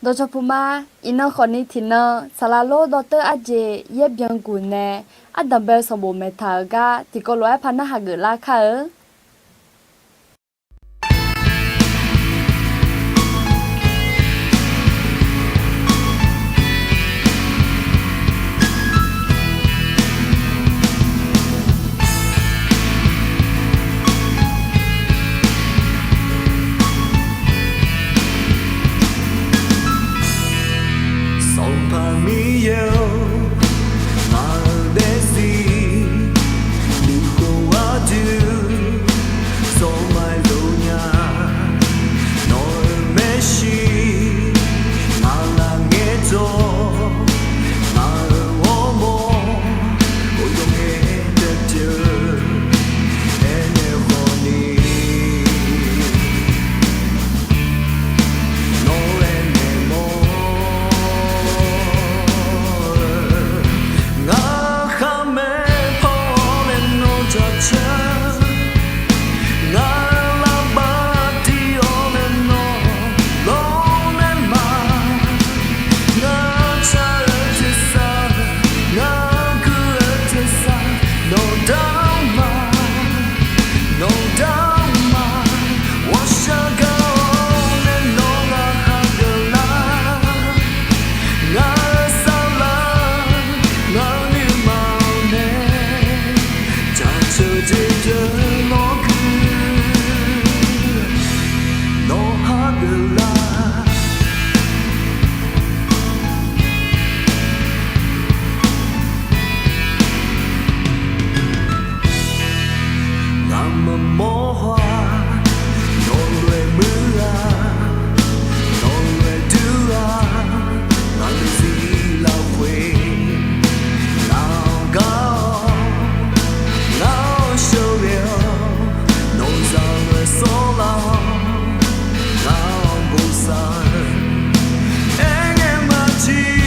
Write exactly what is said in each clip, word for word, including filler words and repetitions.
Dawqcawq puq ma, iqnan khawfni tiqnan saqlaq lor dawrteur arjeq yaer byan guq nae, ardanq bae-eu sanqbof maeqtaq-euq gar tiqkawv lof-aer par narhaq geuflar kar-eu. Sanqpaq Miqyaer-or, ngaq-euq daefzir nuikhof aqdui sawr maqlof nya. Nawq-euq maeqshi ngaq laf ngaer dawq, ngaq-euq ghawrmawr uqdawq ngae taef pyeuf aernaeq khawfni, nawq-aer naeq mawr-eu, ngar khar maeq paw-awr nae nawr jaceuq, ngar lavbav tiv-awr nae nawr lawrnaeq ma. Ngar car-eu tersar, ngar guv-eu tersar, nawq dar ma, nawq dar ma. Ghawqshaq gaq-awr nae nawr ngar hageuf lar, ngar saflar, ngar nuima-awr nae jaceuq jeq pyeuf lawr guiq, nawr hageuf lar. Ngaq maqmawr haw-aq, nawq lof-aer muir-a, nawq lof-aer duir-a, ngaq-euq zir lafkhoer ngaq-anr gar-awr, ngaq-anr sheuqghae-awr, nawq-eu zaq lof-aer sawrlar-awr, ngaq-anr bosav-eu aerngae maqjir,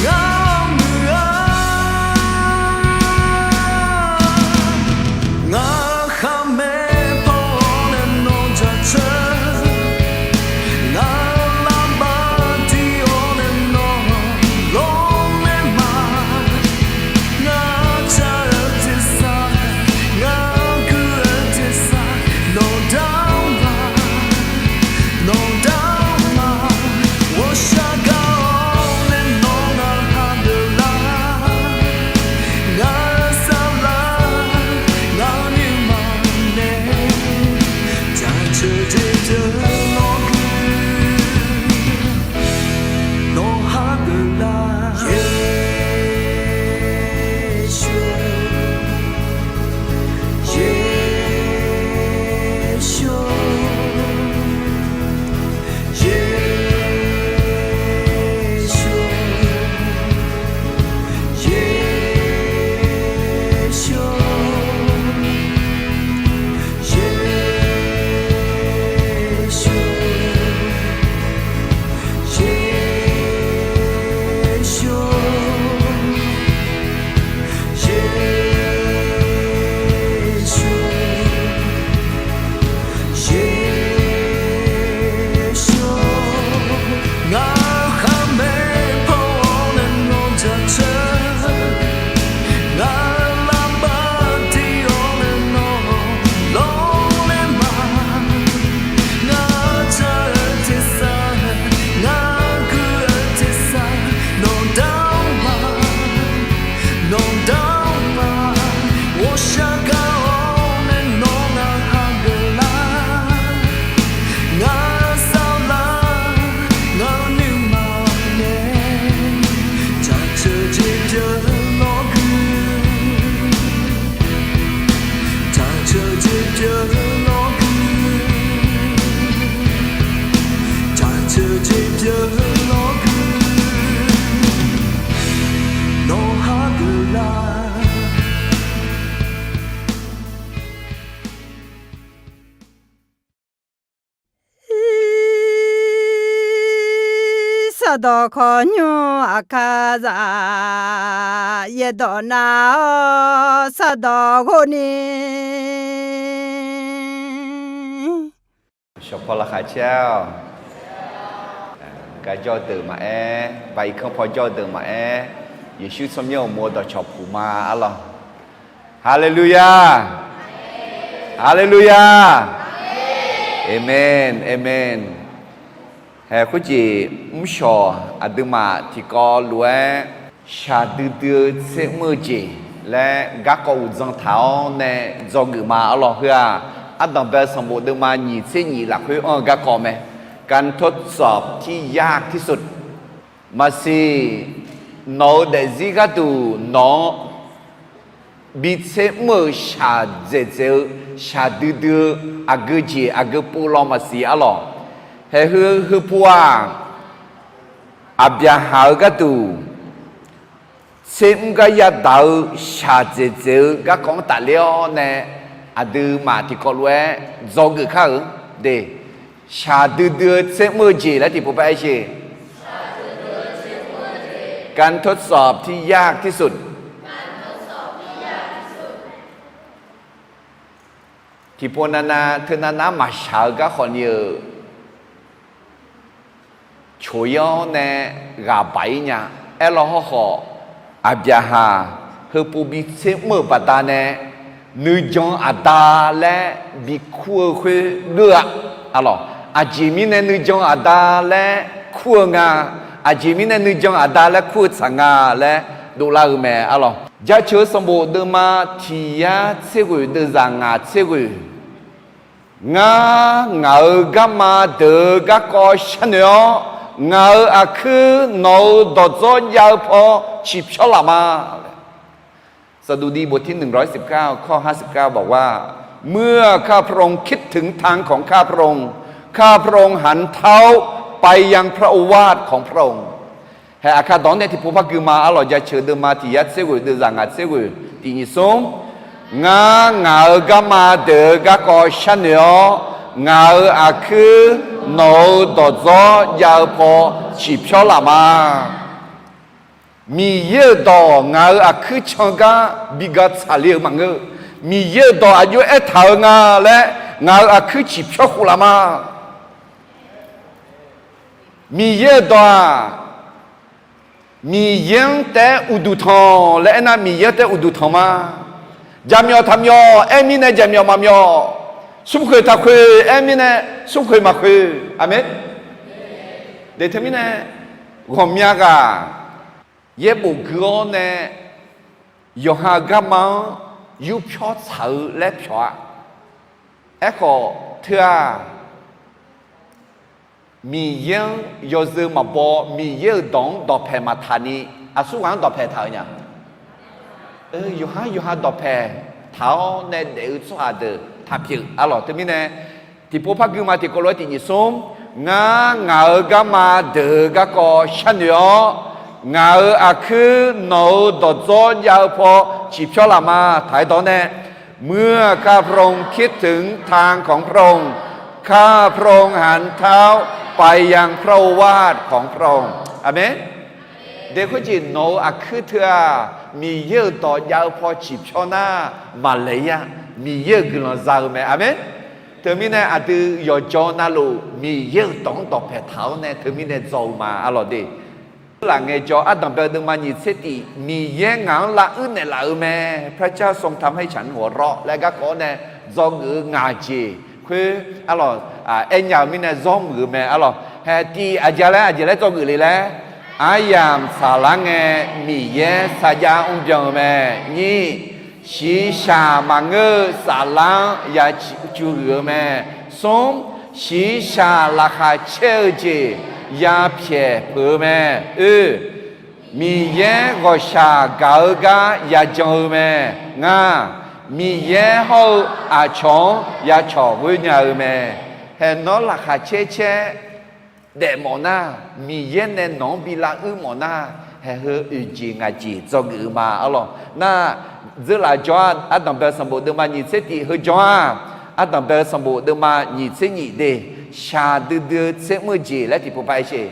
ngar muiq-a. Ngar khar maeq paw-awr nae nawr jaceuq, ngar lavbav tiv-awr nae nawr lawrnaeq ma. Ngar car-eu tersar, ngar guv-eu tersar, nawq dar ma, nawq dar ma. Ghawqshaq gaq-awr nae nawr ngar hageuf lar, ngar saflar, ngar nuima nae jaceuq jeq pyeuf lawr guiq, nawr hageuf lar. Yeqsur, Yeqsur, Yeqsur, Yeqsur, Yeqsur, Yeqsur, Yeqsur, Yeqsur. Ngar khar maeq paw-awr nae nawr jaceuq, ngar lavbav tiv-awr nae nawr lawrnaeq ma. Ngar car-eu tersar, ngar guv-eu tersar, nawq dar ma, nawq dar ma. Ghawqshaq gaq-awr nae nawr ngar hageuf lar, ngar saflar, ngar nuima nae jaceuq jeq pyeuf lawr guiq, jaceuq jeq pyeuf lawr guiq, jaceuq jeq pyeuf lawr guiq, nawr hageuf lar. Sardawq khawqnymr aqkar zaq, yaerdawq nar-awr sardawq ghov ni. Shawq paw laqkhaq caer-awq. Gar jawr-eu deuq maqaer, ba irkanr paw jawr-eu deuq maqaer, Yeqsur tsawrmyanr uqmov-eu dawqcawq puq ma arlawq. Haleluya! Haleluya! Amen, amen. Hae khoerjeq mrshawq aqduimaf tiqkawv lof-aer, shaqdui dui-eu tser mr-eu jeq laer garkawv uqdzan taq-awr nae dzawgeuf ma arlawq. Heu-aq, ardanq bae-eu sanqbof deuvma nyiq tser nyiq lafkhoer anr-eu garkawv mae. การทดสอบที่ยากที่สุด. Maqsiq, nawq-euq daefzir gharduq nawq-anr bi tser mr-euq shaqdzaeq dzaeq-eu, shaqdui dui-eu aqgeu jeq aqgeu pov law maqsiq arlawq. Haeq heu heupov-aq, Aqbyaqhaq-eu gharduq tser mr gar yadaq-eu shaqdzaeq dzaeq-eu garkawv-anr tafler-awr nae, aqduimaf tiqkawv lof-aer dzawgeuf kar-euq de. Shaqdui dui-eu tser mr-eu jeq laer tiqpov par aer sher. การทดสอบที่ยากที่สุด. Tiqpov navnav teu navnav maqshaq-eu garkhawf ni-euq coq-ir-awr nae ghaq baq-ir nya. Aerlaw hawrkhawf, Aqbyaqhaq heupov bi tser mr-euq baqdanae nuijan aqda laer bi kur-eu khoer geur-a. Arlawq, aqjeq mirnae nuijan aqda laer kur-eu nga, aqjeq mirnae nuijan aqda laer kur-eu tsaq nga laer dovlar-eu mae arlawq. Jaceuq-eu sanqbof deuvma tiq yar tser ghoeq deuvzaq ngaq tser ghoeq. Ngar, ngaq-euq garma deuq-eu garkawv sharnoeq-awr, ngaq-euq aqkuir nawq-euq dawqdzawr jav-eu paw ciqpyawr laf ma. สดุดีบทที่หนึ่งร้อยสิบเก้า ข้อห้าสิบเก้า บอกว่า เมื่อข้าพระองค์คิดถึงทางของข้าพระองค์ ข้าพระองค์หันเท้าไปยังพระโอวาทของพระองค์ Hae, aqkar dawq-anr nae tiqpov par gui ma arlawq. Jaceuq deuvma tiq yar tser ghoeq deuvzaq ngaq tser ghoeq tiq nyiq smr. Ngar, ngaq-euq garma deuq-eu garkawv sharnoeq-awr, ngaq-euq aqkuir nawq-euq dawqdzawr jav-eu paw ciqpyawr laf ma. Miqyaer-euq dawq ngaq-euq aqkuir can gar bi ga tsaqle-eu maqngeur. Miqyaer-euq dawq aqjox aertaq-eu nga laer ngaq-euq aqkuir ciqpyawr khof laf ma. Miqyaer-euq dawq-aq, Miqyaer-anr taef-aer uqduq tanq laer aernar, Miqyaer-anr taef-aer uqduq tanq ma. Jaqmyawf taqmyawf aer mirnae jaqmyawf maqmyawf, smrkhoeq taqkhoeq aer mirnae smrkhoeq maqkhoeq. Aqmeq. Deq teumirnae, ghawqmya ghaq yaerbof gui-awr nae yawqha-euq garma-anr yurpyawr tsaq-eu laer pyawq-a. Aerkhawf teu-aq, Miqyaer-anr yawzeu maqbaw, Miqyaer-euq dawq-anr dawqpaeq maqtaq ni, aqsurghaq-anr dawqpaeq taq-eu nya? Yawqha-anr yawqha dawqpaeq taq-awr nae daef-eu tsawrhaq deuq taq pyeuf arlawq. Teumirnae, tiqpov par gui ma tiqkawv lof-aer tiq nyiq smr. Ngar, ngaq-euq garma deuq-eu garkawv sharnoeq-awr, ngaq-euq aqkuir nawq-euq dawqdzawr jav-eu paw ciqpyawr laf ma. Taq-aer dawq-awr nae, เมื่อข้าพระองค์คิดถึงทางของพระองค์ ข้าพระองค์หันเท้าไปยังพระโอวาทของพระองค์ Aqmeq. Deq khoerjeq nawq-euq aqkuir teu-aq, Miqyaer-euq dawq jav-eu paw ciqpyawr nar, maqlaeq-ir-a. Miqyaer-euq guiqlanq za-eu mae. Aqmeq. Teumirnae aqdui yawqjawr navluf Miqyaer-euq dawq-anr dawqpaeq taq-awr nae teumirnae dzaw-eu ma arlawq de. Laf ngaejawr, ardanq bae-eu deuvma nyiq tser tif, Miqyaer ngaq-anr lavuir naeqlaf-eu mae, พระเจ้าทรงทำให้ฉันหัวเราะ laer garkawv-awr nae dzawgeuf-eu ngaq jeq khoer arlawq, aernya-eu mirnae zawr muiq-eu mae arlawq. Hae tif aqjeq laer, aqjeq laer dzawgeuf le laer, aryamq saflar ngae Miqyaer sarjax mrbyan-eu mae. Nyir, shiqshaq maqngeur-eu saflar-anr ya cu huiq-eu mae. Smr, shiqshaq laqkhaq caer-eu jeq ya pyaeq peuq-eu mae. Oe, Miqyaer ghawqshaq gaq-eu gar ya jan-eu mae. Ngar, Miqyaer hawr-eu aqcawq-anr ya cawq ghoer nya-eu mae. Hae nawr laqkhaq caer caer daefmawf nar, Miqyaer nae nawq-anr bi lavuir mawf nar, hae heu oeq jeq ngaq jeq dzawgeuf-eu ma arlawq. Nar, dzeurlaf jawr-a, ardanq bae-eu sanqbof deuvma nyiq tser tif heu jawr-a, ardanq bae-eu sanqbof deuvma nyiq tser nyiq de, shaqdui dui-eu tser mr-eu jeq laer tiqpov par aer sher.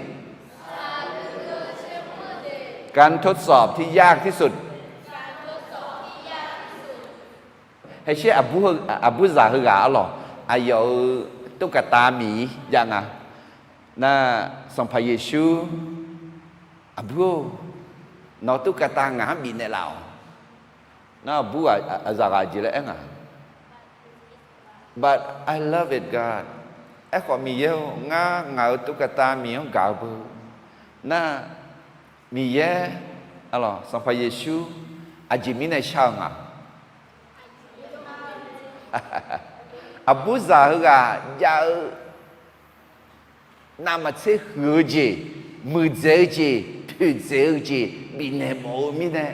การทดสอบที่ยากที่สุด. Hae sher, aqburzaq heughaq arlawq, aqyawf-euq ตุ๊กตา miqyaer jav nga. Nar, Sanqpaq Yeqsur, aqbur-or, nawq-eu ตุ๊กตา ngaq-anr bifnaeq laf-awq. Nar, aqbur aqzaqghaq jeq laer aer nga. But I love it, God. Aerkhawf, Miqyaer-or, ngar ngaq-euq ตุ๊กตา miq-anr gaq-eu beu. Nar, Miqyaer, Sanqpaq Yeqsur, aqjeq mirnae shar-eu nga? Aqburzaq heughaq jav-eu navmaqtser huiq-eu jeq, muiqdzaeq-eu jeq, poeqdzaeq-eu jeq bifnaeq mawf-eu mirnae,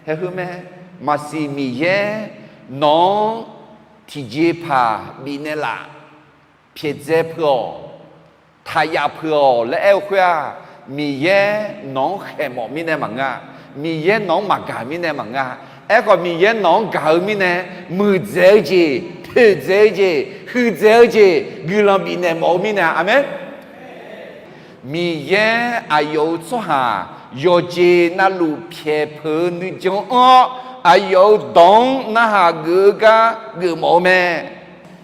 haeq heu mae. Maqsiq Miqyaer nawq-anr tiqjeqpaq bifnaeq laf, pyaeqdzae peuq-awq, taqyaf peuq-awq laer aer-eu khoer-aq, Miqyaer nawq-anr khaeq mawf mirnae maqngeur-a. Miqyaer nawq-anr maqgaq mirnae maqngeur-a. Aerkhawf, Miqyaer nawq-anr gaq-eu mirnae, muiqdzaeq-eu jeq, poeqdzaeq-eu jeq, huiqdzaeq-eu jeq guiqlanq bifnaeq mawf-eu mirnae, aqmeq. Miqyaer aqyawf-euq tsawrhaq yawqjeq navluf pyaeq peuq-eu nuijan anr-awr, aqyawf-euq dawq-anr narhaq geuf-eu gar geufmawf-eu mae.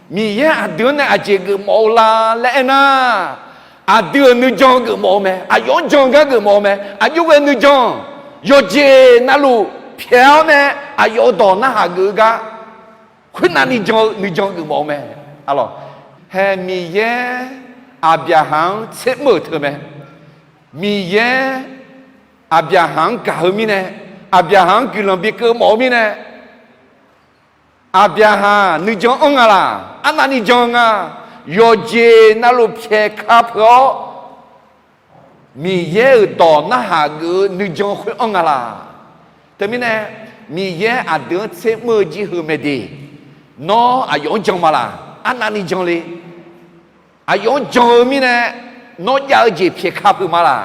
Miqyaer aqdui-anr nae aqjeq geufmawf-eu la laer aernar, aqdui-euq nuijan geufmawf-eu mae. Aqyawf-anr jan-eu gar geufmawf-eu mae. Aqjox ghae nuijan, yawqjeq navluf pyaeq-awr nae aqyawf-euq dawq narhaq geuf-eu gar, khoernavni jan-eu nuijan geufmawf-eu mae. Alawq, hae Miqyaer Aqbyaqhaq-anr tsermr-euq teu mae. Miqyaer Aqbyaqhaq-anr gaq-eu mirnae, Aqbyaqhaq-anr guiqlanq bikeuv mawf-eu mirnae, Aqbyaqhaq nuijan anr nga laq? Arnavni jan-eu nga. Yawqjeq navluf pyaeq ka peuq-awr, Miqyaer-euq dawq narhaq geuf-eu nuijan khoer anr nga laq? Teumirnae, Miqyaer aqdui-anr tsermr-eu jir heu mae de. Nawr aqyawf-anr jan ma laq? Arnavni jan le. Aqyawf-anr jan-eu mirnae, nawr jav-eu jeq pyaeq ka peuq ma laq?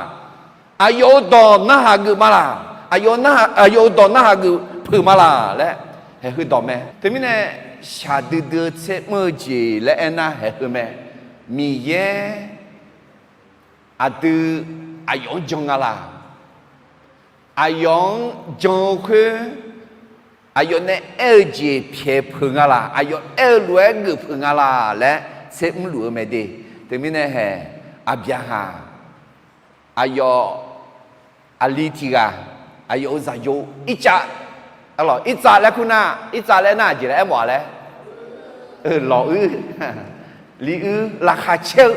Aqyawf-euq dawq narhaq geuf ma laq? Aqyawf nar-, aqyawf-euq dawq narhaq geuf peuq ma laq laer, haeq heu dawq mae. Teumirnae, shaqdui dui-eu tsermr-eu jeq laer aernar haeq heu mae. Miqyaer aqdui aqyawf-anr jan nga laq? Aqyawf-anr jan-eu khoer, aqyawf nae aer-eu jeq pyaeq peuq nga laq? Aqyawf aer-eu lof-aer geuf peuq nga laq laer tsermr luf-eu mae de. Teumirnae haeq, Aqbyaqhaq, aqyawf aqli tiq ghaq, aqyawf-euq zaqyo Irtsav, alawq, Irtsav laer kur nar, Irtsav laer nar aqjeq laer aermawf-a laer, lawq uir, li uir, laqkhaq caer-eu,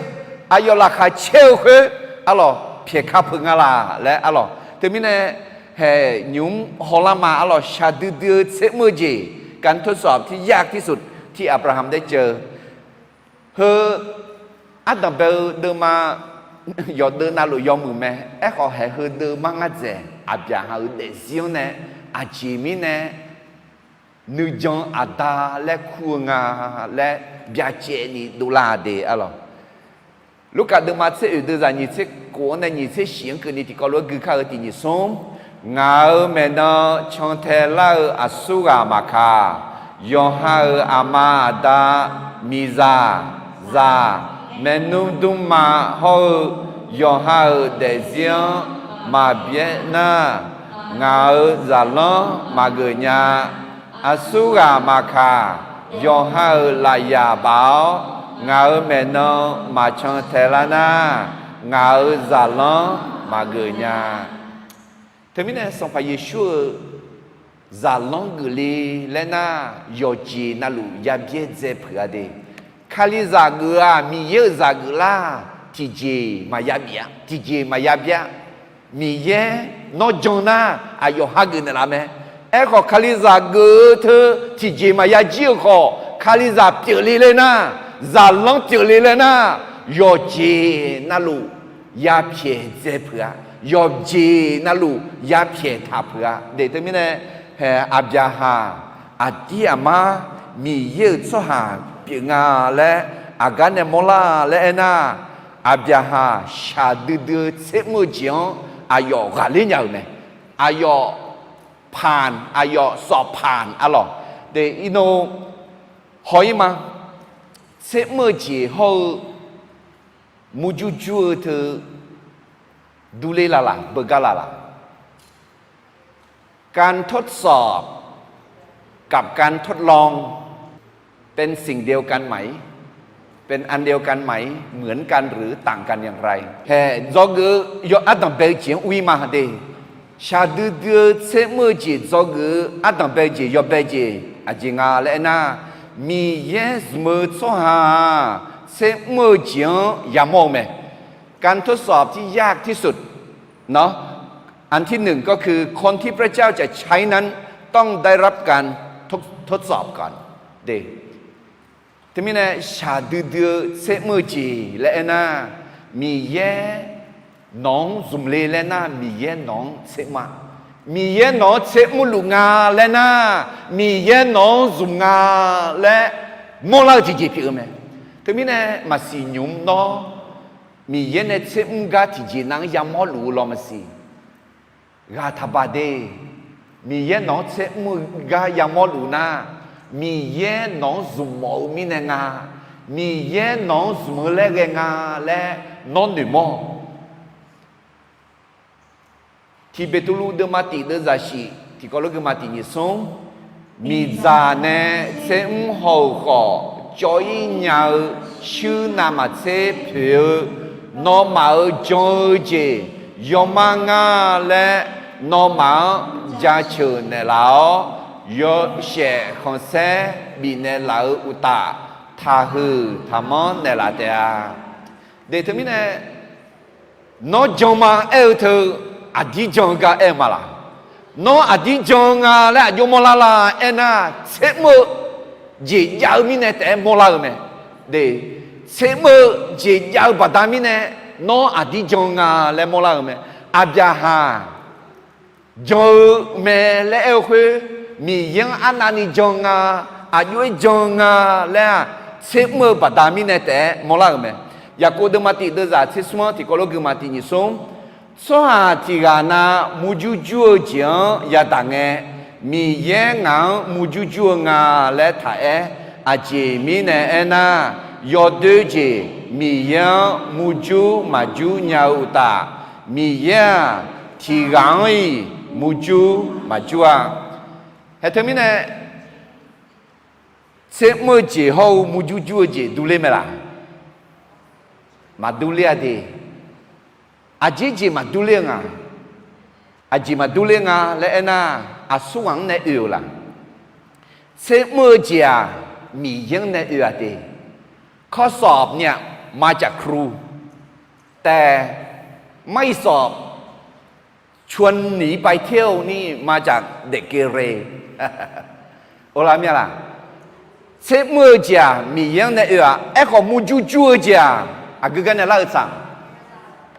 aqyawf laqkhaq caer-eu khoer, alawq, pyaeq ka peuq nga laq laer, alawq. Teumirnae, haeq nymq-mr hawlar ma, alawq, shaqdui dui-eu tsermr-eu jeq, การทดสอบที่ยากที่สุดที่อับราฮัมได้เจอ Heu ardanq bae-eu deuvma yawqdeuv navluf yawmuiq mae. Aerkhawf, haeq heu deuvma ngar dzaeq, Aqbyaqhaq-euq daefzir-anr nae aqjeq mirnae nuijan aqda laer kur-eu nga laer byacaevni dovlar de, alawq. Lurkaf deuvma tser oeq deuvzaq nyiq tser khof-anr nae nyiq tser shif-anr keuvni tiqkawv lof-aer gui kar-eu tiq nyiq smr. Ngaq-euq maeqnan cantae lar-eu aqsurghaq maqkaq, yawqha-euq aqma aqda, miqzaq, zaq, maernmr dmrma hawr-eu yawqha-euq daefzir-anr maqbyaer nar, ngaq-euq zaqlanr maqgeuf nya. Aqsurghaq maqkaq, yawqha-euq lafyaq baf-awr ngaq-euq maeqnan maqcan tae lar nar, ngaq-euq zaqlanr maqgeuf nya. Teumirnae Sanqpaq Yeqsur-euq zaqlanr geufle laer nar, yawqjeq navluf yabyaer dzae peuq-a de. Kalizaq geuf-aq, Miqyaer-euq zaq geuf lar, tiqjeq maqya bif-a, tiqjeq maqya byaer-a. Miqyaer nawr jan nar, aqyawf hageuf naeqlaf mae. Aerkhawf, Kalizaq geuf-eu teu tiqjeq maqya jir-eu khawf, Kalizaq pyeufle laer nar, zaqlanr pyeufle laer nar, yawqjeq navluf yapyaeq dzae peuq-a, yawqjeq navluf yapyaeq taq peuq-a. Daef teumirnae, haeq Aqbyaqhaq aqdir aqmar Miqyaer-euq tsawrhaq pyeuf nga laer aqgar nae mawrlar laer aernar, Aqbyaqhaq shaqdui dui-eu tsermr-eu jeq-anr aqyawf ghaqler nya-euq mae. Aqyawf paq, aqyawf sawf paq, alawq. Daef irno haw-ir ma. Tsermr-eu jeq hawr-eu murjur jur-eu teu durler laf laf, beugar laf laf. การทดสอบ กับการทดลอง เป็นสิ่งเดียวกันไหม? เป็นอันเดียวกันไหม เหมือนกันหรือต่างกันอย่างไร hae dzawgeuf-eu yaw ardanq bae-eu jeq-anr ur-ir ma de. Shaqdui dui-eu tser mr-eu jeq dzawgeuf-eu ardanq bae-eu jeq yawbae jeq aqjeq nga laer aernar, Miqyaer zmq-eu tsawrhaq-aq tser mr-eu jeq-anr yamawr-eu mae. การทดสอบที่ยากที่สุด เนาะ อันที่หนึ่งก็คือคนที่พระเจ้าจะใช้นั้นต้องได้รับการทดทดสอบก่อน de. Teumirnae shaqdui dui-eu tser mr-eu jeq laer aernar, Miqyaer nawq-anr zmq le laer nar, Miqyaer nawq-anr tser mr-a. Miqyaer nawq-anr tser mrluf nga laer nar, Miqyaer nawq-anr zmq nga laer mawrlar-eu tiqjeq pyeuf-eu mae. Teumirnae maqsiq nymq mr nawr, Miqyaer nae tser mr gar tiqjeq nav-anr yamawrluf-eu law maqsiq. Ghaq taqbaq de. Miqyaer nawq-anr tser mr-eu gar yamawrluf nar, Miqyaer nawq-anr zmq mawf-eu mirnae nga, Miqyaer nawq-anr zmq-eu laer ghae nga laer nawr noeqmawr. Tiq Beqtuvluv deuvma tiq deuvzaq shif tiqkawv lof geuvma tiq nyiq smr, miqdzaq nae tser mr haw-euq khawf cawv-ir nya-eu shuir navmaqtser poeq-eu, nawmaf-euq jan-eu jeq yawmar ngar laer nawmaf-anr jaceuq naeqlaf-awr, yawshaef khanqsaer bifnaeq laf-eu uqtaf, taqhuiq taqmanr naeqlaf taef-a. De teumirnae, nawr jan ma aer-eu teu, aqdir jan-eu gar aer-eu ma laq? Nawr aqdir jan-eu nga laer aqjox mawrlar la aernar, tser mr-eu jeq jav-eu mirnae taef-aer mawrlar-eu mae. De, tser mr-eu jeq jav-eu baqda mirnae, nawr aqdir jan-eu nga laer mawrlar-eu mae. Aqbyaqhaq jan-eu mae laer aer-eu khoer, Miqyaer-anr arnavni jan nga, aqjox-aer jan nga laer-aq, tser mr-eu baqda mirnae taef-aer mawrlar-euq mae. Yaqkov deuvma tiq deuvzaq tser smr-anr tiqkawv lof geuvma tiq nyiq smr, tsawrhaq tiq ghaq na murjur jur-eu jeq-anr yadaq ngae, Miqyaer ngaq-anr murjur jur-eu nga laer taq aer, aqjeq mirnae aernar, yawdoer jeq Miqyaer-anr murjur maqjur nya-eu uqtaf, Miqyaer-aq, tiq ghaq-anr-iq murjur maqjur-a. Hae teumirnae, tser mr-eu jeq hawr-eu murjur jur-eu jeq durler mae laq? Maqdur ler-a de. Aqjeq jeq maqdur ler-eu nga. Aqjeq maqdur ler nga laer aernar, aqsur ghaq-anr nae oe-euq laq? Tser mr-eu jeq-aq, Miqyaer-anr nae oe-aq de. ข้อสอบเนี่ย มาจากครู แต่ไม่สอบ ชวนหนีไปเที่ยวนี่ มาจากเด็กเกเร Or lar mir-a laq? Tser mr-eu jeq-aq Miqyaer-anr nae oe-aq, aerkhawf murjur jur-eu jeq-aq aqgeu gar nae lar-eu tsaq?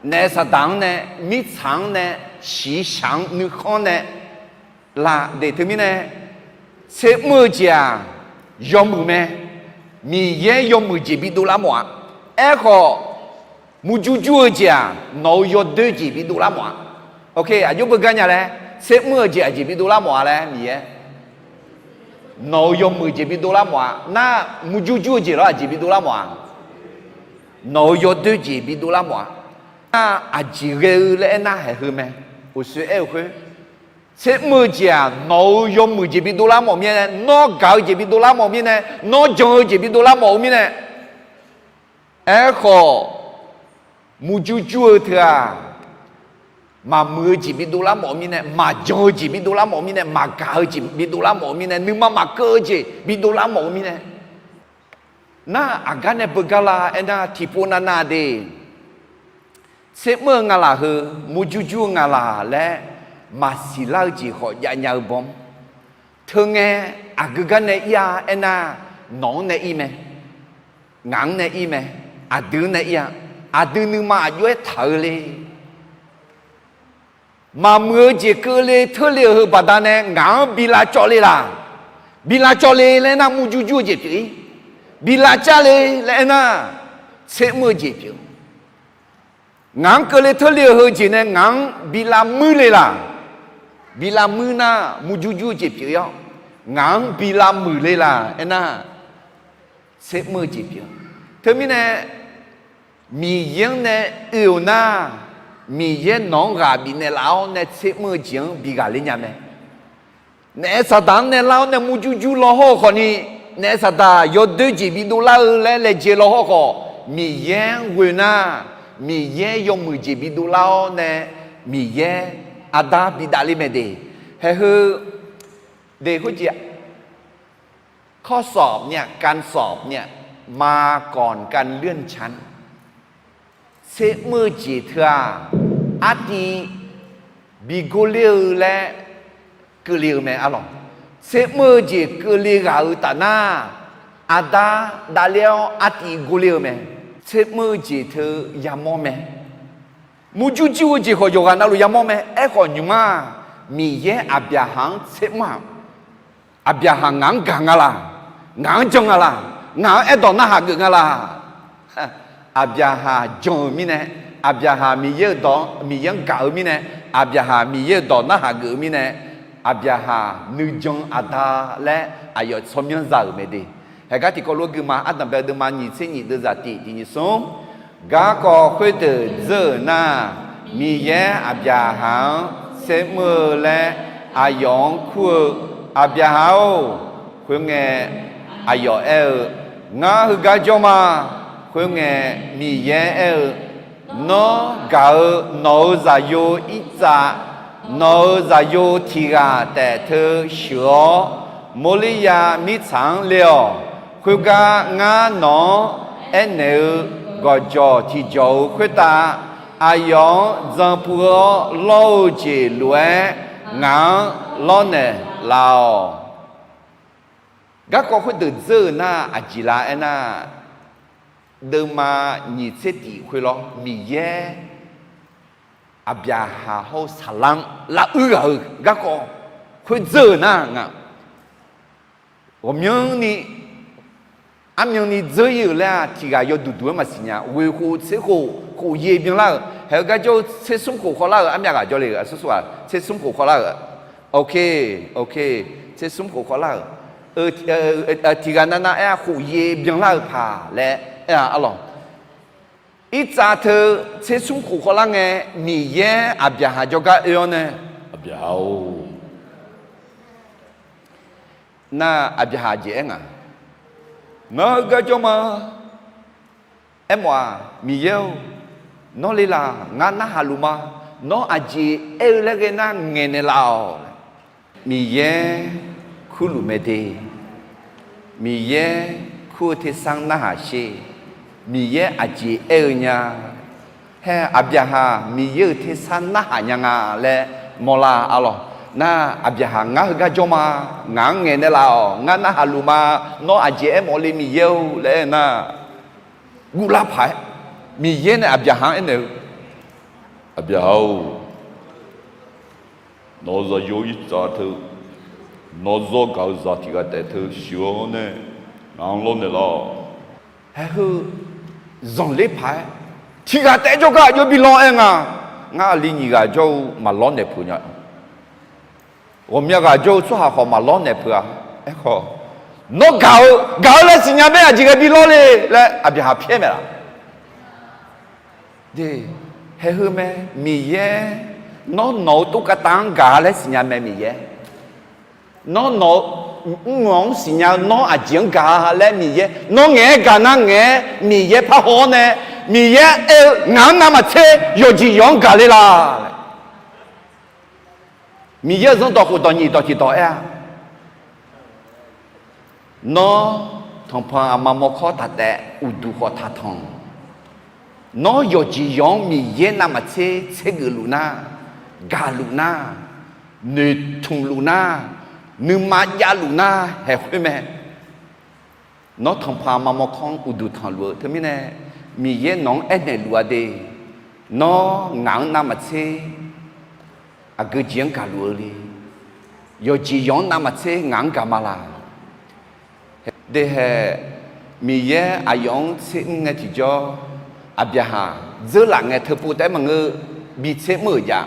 Naef saqdaq-anr nae, mirtsaq-anr nae, shiqshaq-anr nuikhanr nae lar de teumirnae, tser mr-eu jeq-aq yawmuiq mae. Miqyaer yawmuiq jeq bidov lar mawf-a. Aerkhawf murjur jur-eu jeq-aq nawq-euq yawdoer jeq bidov lar mawf-a. Oke, aqjox beugar nya laer, tser mr-eu jeq aqjeq bidov lar mawf-a laer Miqyaer, nawq-euq yawmuiq jeq bidov lar mawf-a. Nar murjur jur-eu jeq lawr aqjeq bidov lar mawf-a? Nawq-euq yawdoer jeq bidov lar mawf-a. Nar aqjeq ghae-eu laer aernar haeq heu mae. Uqshoe aer-eu khoer, tser mr-eu jeq-aq nawq-euq yawmuiq jeq bidov lar mawf mirnae, nawr gaq-eu jeq bidov lar mawf mirnae, nawr jan-eu jeq bidov lar mawf-eu mirnae, aerkhawf murjur jur-eu teu-aq, maqmuiq-eu jeq bidov lar mawf-eu mirnae, maqjan-eu jeq bidov lar mawf-eu mirnae, maqgaq-eu jeq bidov lar mawf-eu mirnae, nuima maqkeuv-eu jeq bidov lar mawf-eu mirnae, nar aqgar nae beugar la aernar tiqpov navnav de. Tser mr-eu nga laq heu, murjur jur-eu nga laq laer maqsiq lar-eu jeq khawf javnya-eu bawm. Teungae aqgeu gar nae ir-a aernar, nawq-anr nae ir mae, ngaq-anr nae ir mae, aqdui-anr nae ir-a. Aqdui nuima aqjox-aer taq-eu le. Maqmuiq-eu jeq keuvle teurle-euq heu baqdanae ngaq-anr bi lavcawv le laq? Bi lavcawv le laer aernar murjur jur-eu jeq pyeuf-ir. Bi lavcav le laer aernar, tser mr-eu jeq pyeuf. Ngaq-anr keuvle teurle-euq heu jeq nae ngaq-anr bi lavmuir le laq? Bi lavmuir nar murjur jur-eu jeq pyeuf-ir-awr, ngaq-anr bi lavmuiq le laq aernar, tser mr-eu jeq pyeuf. Teumirnae Miqyaer-anr nae oe-euq nar, Miqyaer nawq-anr ghaq bifnaeq laf-awr nae tser mr-eu jeq-anr bi ghaqler nya mae. Naef saqdaq-anr nae lar-awr nae murjur jur law hawr-eu khawfni, naef saqdaq yawdoer jeq bidov lar-eu laer laejae law hawr khawf, Miqyaer-anr ghoe nar, Miqyaer yawmuiq jeq bidov lar-awr nae, Miqyaer arda bidavler mae de. Haeq heu, de khoerjeq ข้อสอบเนี่ย การสอบเนี่ย มาก่อนการเลื่อนชั้น tsermr-eu jeq teu-aq, artiv bi gorler-eu laer keuvle-eu mae arlawq. Tsermr-eu jeq keuvle ghaq-euq taf nar, arda davler-awr artiv gorler-eu mae. Tsermr-eu jeq teu yamawr mae. Murjur jur-eu jeq khawf yawqghaq navluf yamawr mae. Aerkhawf nymq-mr-aq, Miqyaer Aqbyaqhaq-anr tsermr-aq, Aqbyaqhaq ngaq-anr gaq nga laq? Ngaq-anr jan nga laq? Ngaq-anr aerdawq narhaq geuf nga laq? Aqbyaqhaq jan-euq mirnae, Aqbyaqhaq Miqyaer-euq dawq, Miqyaer-anr gaq-eu mirnae, Aqbyaqhaq Miqyaer-euq dawq narhaq geuf-eu mirnae, Aqbyaqhaq nuijan aqda laer aqyawf tsawrmyanr za-euq mae de. Haeqgar tiqkawv lof-aer guima, ardanqbae-eu deuvma nyiq tser nyiq deuvzaq tiq tiq nyiq smr. Garkawv khoerdeuq dzeur-euq nar, Miqyaer Aqbyaqhaq-anr tsermr-eu laer aqyawf-anr kur-eu, Aqbyaqhaq-or, khoerngae aqyawf aer-eu, Ngar heugar jawr ma. Khoerngae, Miqyaer aer-eu, Nawr gaq-eu nawq-euq zaqyo Irtsav, nawq-euq zaqyo tiq ghaq taef teu sheuq-awr, Morliqyav mirtsaq-anr le-awq. Khoergar ngar nawq-anr aernaeq-eu gawqjawq tiqjawq-euq khoertav, aqyawf-anr jan puiv-awr lawr-eu jeq lof-aer ngaq-anr lawrnaeq laf-awq. Garkawv khoerdeuq dzeur-euq nar aqjeq la aernar, deuvma nyiq tser tiq khoerlawr Miqyaer Aqbyaqhaq hawr-eu saqlar-anr laruir ghaq-euq garkawv khoer dzeur-euq nar nga. Ghawqmyanrni, armyanni dzeur-ir-euq laer-aq, tiq ghaq yawduq duq-aer maqsiq nya. Ghoeq khof tser khof khof yaeq byanlar-euq, haeq-eu gar jawr-eu tser smr khof khawvlar-euq armyav ghaq jawr le-euq aqsur sur-aq, tser smr khof khawvlar-euq. Ok, ok, tser smr khof khawvlar-euq. Tiq ghaq navnav aer-a, khof yaeq byanlar-euq paq laer aer-a arlawq. Irtsav teu tser smr khof khawvlar ngae, Miqyaer Aqbyaqhaq jawrgar oe-awr nae, Aqbyaqhaq-or, nar Aqbyaqhaq jeq aer nga, Ngar heugar jawr ma. Aermawf-aq, Miqyaer-or, nawr le laq? Ngar narhaq luf ma. Nawr aqjeq aer-eu laer ghae nar ngaeqnaeq laf-awq. Miqyaer kurluf mae de. Miqyaer kur-eu tersar narhaq sher. Miqyaer aqjeq aer-eu nya. Hae, Aqbyaqhaq Miqyaer-euq tersar narhaq nya nga laer mawrlar arlawq. Nar Aqbyaqhaq ngar heugar jawr ma. Ngaq-anr ngaeqnaeq laf-awq. Ngar narhaq luf ma. Nawr aqjeq aermawf le Miqyaer-or laer aer nar, guvlar paq-aer Miqyaer nae Aqbyaqhaq-anr aernaeq-eu, Aqbyaqhaq-or, nawq-euq zaqyo Irtsav teu, nawr zawr gaq-eu zaq tiq ghaq taef teu sheuq-awr nae, ngaq-anr lawrnaeq laf-awq. Haeq heu zanqler paq-aer, tiq ghaq taef jawrgar aqjox bi lawr aer nga. Ngar aqli nyiq ghaq jawr-eu maqlawr naeq peuq nya. Ghawqmya ghaq jawr-eu tsawrhaq khawf maqlawr naeq peuq-a. Aerkhawf, nawr gaq-eu, gaq-eu laer siqnya bae aqjeq ghae bi lawr le laer Aqbyaqhaq pyaer mae laf. Haeq heu mae, Miqyaer, nawr nawq-eu tokavtav-anr gaq-a laer siqnya mae Miqyaer. Nawr nawq-eu mrmyawq-anr siqnya-eu nawr aqjeq-anr gaq-a laer Miqyaer, nawr ngaeq-aer gaq nar ngaeq-aer Miqyaer parhaw-awr nae, Miqyaer aer-eu ngaq-anr navmaqtser yawqjeq yawq-anr gaq le laf. Miqyaer-euq zanrdawq khofdawq nyiq dawq tiq dawq aer-a, nawr tanqpanq aqma mawrkawr taq taef, uqduq khawf taq tanq. Nawr yawqjeq yawq-anr Miqyaer navmaqtser tsergeuf luf nar, gaq luf nar, noeqtmq luf nar, nuima javluf nar haeq khoer mae. Nawr tanqpanq aqma mawrkawr-anr uqduq tanqluf-eu teumirnae, Miqyaer nawq-anr aernaeq luf-a de. Nawr ngaq-anr navmaqtser aqgeu jeq-anr gaq luf-eu le. Yawqjeq yawq-anr navmaqtser ngaq-anr gaq ma laq. Dehae, Miqyaer aqyawf-anr tser mr ngae tiqjawr, Aqbyaqhaq dzeurlaf ngae teupov taef-aer maqngeur, bi tser mr-euq jav.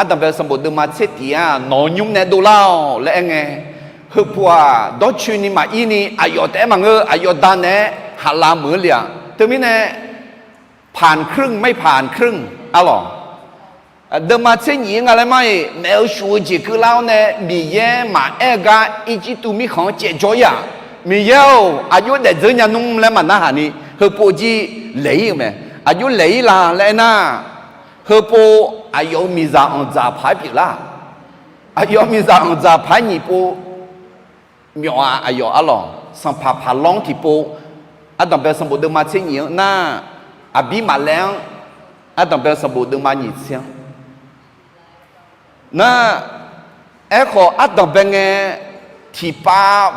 Ardanqbae sanqbof deuvma tser tif-aq, nawq-eu nymr nae dovlar-awq laer aer ngae, heupov-aq, dawrcoeni maqir ni aqyawf taef-aer maqngeur, aqyawf da naeq-aer haqlav meuq-eu le-aq. Teumirnae, ผ่านครึ่ง ไม่ผ่านครึ่ง arlawq. Deuvma tser nyif-anr nga laer mar-iq, maef-eu shuf-eu jeq keuvlar-awr nae Miqyaer maqaer-eu gar Irjirtuv mirkhanq-anr caevjawr ir-aq, Miqyaer-or, aqjox daefdzeur nya nmr laer maqnarhaq ni, heupov jir laeq ir-euq mae. Aqjox laeq ir la laer aernar, heupov aqyawf-euq miqzaq anqdzaq paq-aer pyeuflar. Aqyawf-euq miqzaq anqdzaq paq-aer nyiq pov, myawf-a aqyawf arlawq, sanqpaq paq lawr-anr tiqpov, ardanqbae-eu sanqbof deuvma tser nyif-anr nar, aqbir maqlaer-anr, ardanqbae-eu sanqbof deuvma nyiq tser-anr nar, aerkhawf ardanqbae ngae tiqpav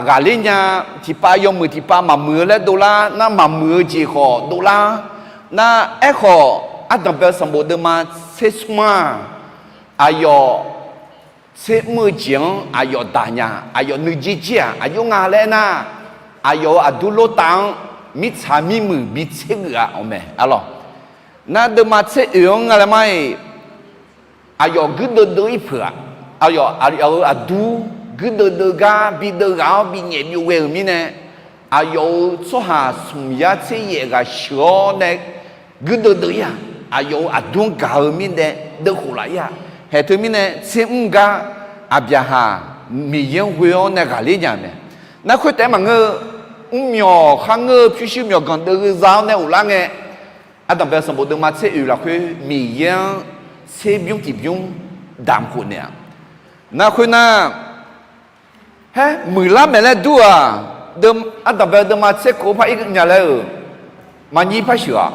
ghaqler nya, tiqpav yawmuiq tiqpav maqmuiq-eu laer dovlar nar, maqmuiq-eu jeq khawf dovlar nar, aerkhawf ardanqbae-eu sanqbof deuvma tser smr-aq, aqyawf tser mr-eu jeq-anr aqyawf daq nya, aqyawf nuijer jir-aq aqjox nga laer aernar, aqyawf-euq aqdur lortav-anr mirtsaq mirmuiq bi tser geuf-a awq mae arlawq. Nar deuvma tser oeq-anr nga laer mar-iq, aqyawf guirdeuv deuv ir peuq-aq, aqyawf aqyawf-euq aqdur guirdeuv deuv gar bi deuv ghaq-awr bi nyaef byov ghae-euq mirnae, aqyawf-euq tsawrhaq smq yar tser yaef ghaq sheuq-awr nae guirdeuv deuv ir-aq, aqyawf-euq aqdur-anr gaq-eu mirnae deuvkhof laf ir-aq, haeq teumirnae tser mr gar Aqbyaqhaq Miqyaer-anr ghoe-awr nae ghaqler nya-euq mae. Nar khoertaef-aer maqngeur-eu, mrmyawq kharngeur-eu pyurshuir myawqganq deuv-eu za-awr nae ghoflar ngae, ardanqbae-eu sanqbof deuvma tser oeq lafkhoer Miqyaer-anr tserbymr tiqbymr damq khof naeq-aq. Nar khoernar, haer muiqlar maeq laer dur-aq, ardanqbae-eu deuvma tser kov par ir nya laer-euq, maqnyir par sheuq-aq,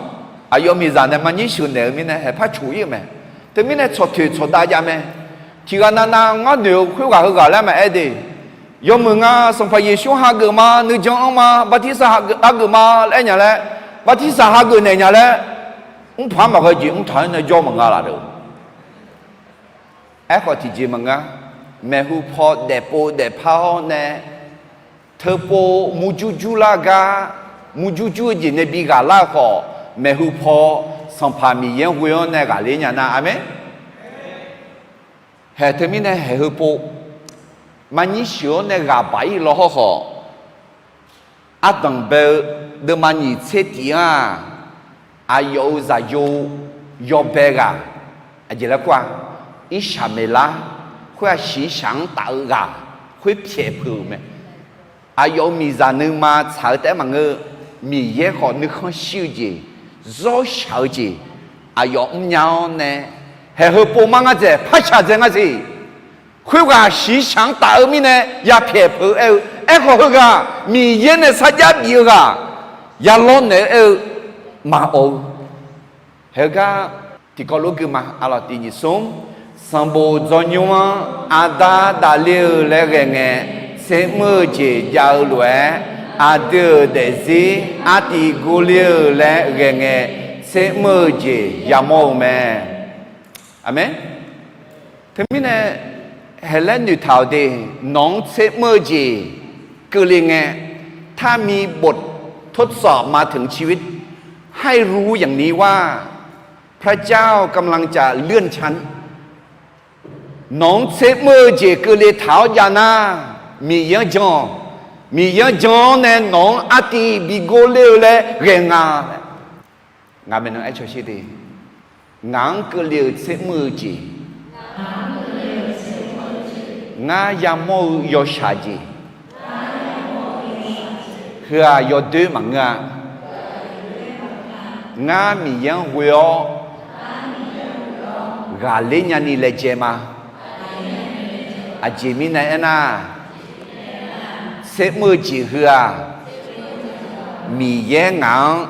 aqyawf miqzaq nae maqnyir sheuq naeq-eu mirnae haeq par coq ir-euq mae. Teumirnae tsawq toeq tsawq dav jav mae. Tiqghaq navnav ngar noeq-eu khoerghaq heughaq laer maqaer de. Yawmuiq nga Sanqpaq Yeqsur hageuf ma, nuijan anr ma, bartirsaq hageuf ma laer aer nya laer, bartirsaq hageuf naeq nya laer, mrpaq-anr maqghae jeq mrtaq-anr nae jawr maqnga laf-euq. Aerkhawf tiqjeq maqnga, maeqhu paw daefpov daefpar-awr nae, teupov murjur jurlar gar, murjur jur-eu jeq nae bi ghaqlar-eu khawf, maeqhu paw Sanqpaq Miqyaer-anr ghoe-awr nae ghaqler nya nar, aqmeq. Haeq teumirnae haeq heupov maqnyir sheuq-awr nae ghaq baq ir law hawrkhawf, ardanqbae-eu deuvma nyiq tser tif-anr-aq, aqyawf-euq zaqyo yawbae ghaq, aqjeq laer kur-a, Irsaqmeqlar khoer-aq shiqshaq-anr taf-eu ghaq khoer pyaeq peuq-euq mae. Aqyawf-euq miqzaq nuima tsaq-eu taef-aer maqngeur, Miqyaer khawf nuikhanr shir-eu jeq, zawr shaq-eu jeq, aqyawf mrnya-awr nae, haeq heupov mar ngar dzaeq, par shaq dzae ngar siq. Khoerghaq shiqshaq-anr taf-eu mirnae yapyaeq peuq-eu aer-eu, aerkhawf heughaq Miqyaer nae sarjax bif-eu ghaq, yalawr naeq-eu aer-eu, maqawq-eu. Haegar tiqkawv lof gui ma, aqlawq tiq nyiq smr, sanqbof dzawnymr-anr aqda dafle-eu laer ghae ngae, tser mr-eu jeq jav-eu lof-aer, aqdui-euq daefzir artiv gurler-eu laer ghae ngae, tser mr-eu jeq yamawr-eu mae. Aqmeq. Teumirnae, haeq laer noeqtaq-awq de, nawq-anr tser mr-eu jeq keuvle ngae, ถ้ามีบททดสอบมาถึงชีวิต ให้รู้อย่างนี้ว่า พระเจ้ากำลังจะเลื่อนชั้น Nawq-anr tser mr-eu jeq keuvle taq-awr jav nar, Miqyaer-anr jan-awq. Miqyaer-anr jan-awr nae nawq-anr artiv bi gurler-eu laer ghae nga. Ngaq maeqnan aer cawsher de. Ngaq-anr keuvle-euq tser mr-eu jeq, ngar yamawr-eu yawshaq jeq, heu-aq yawdoer maqngeur-a. Ngar Miqyaer-anr ghoe-awr ghaqler nyani laejae ma. Aqjeq mirnae aernar, tser mr-eu jeq heu-aq, Miqyaer ngaq-anr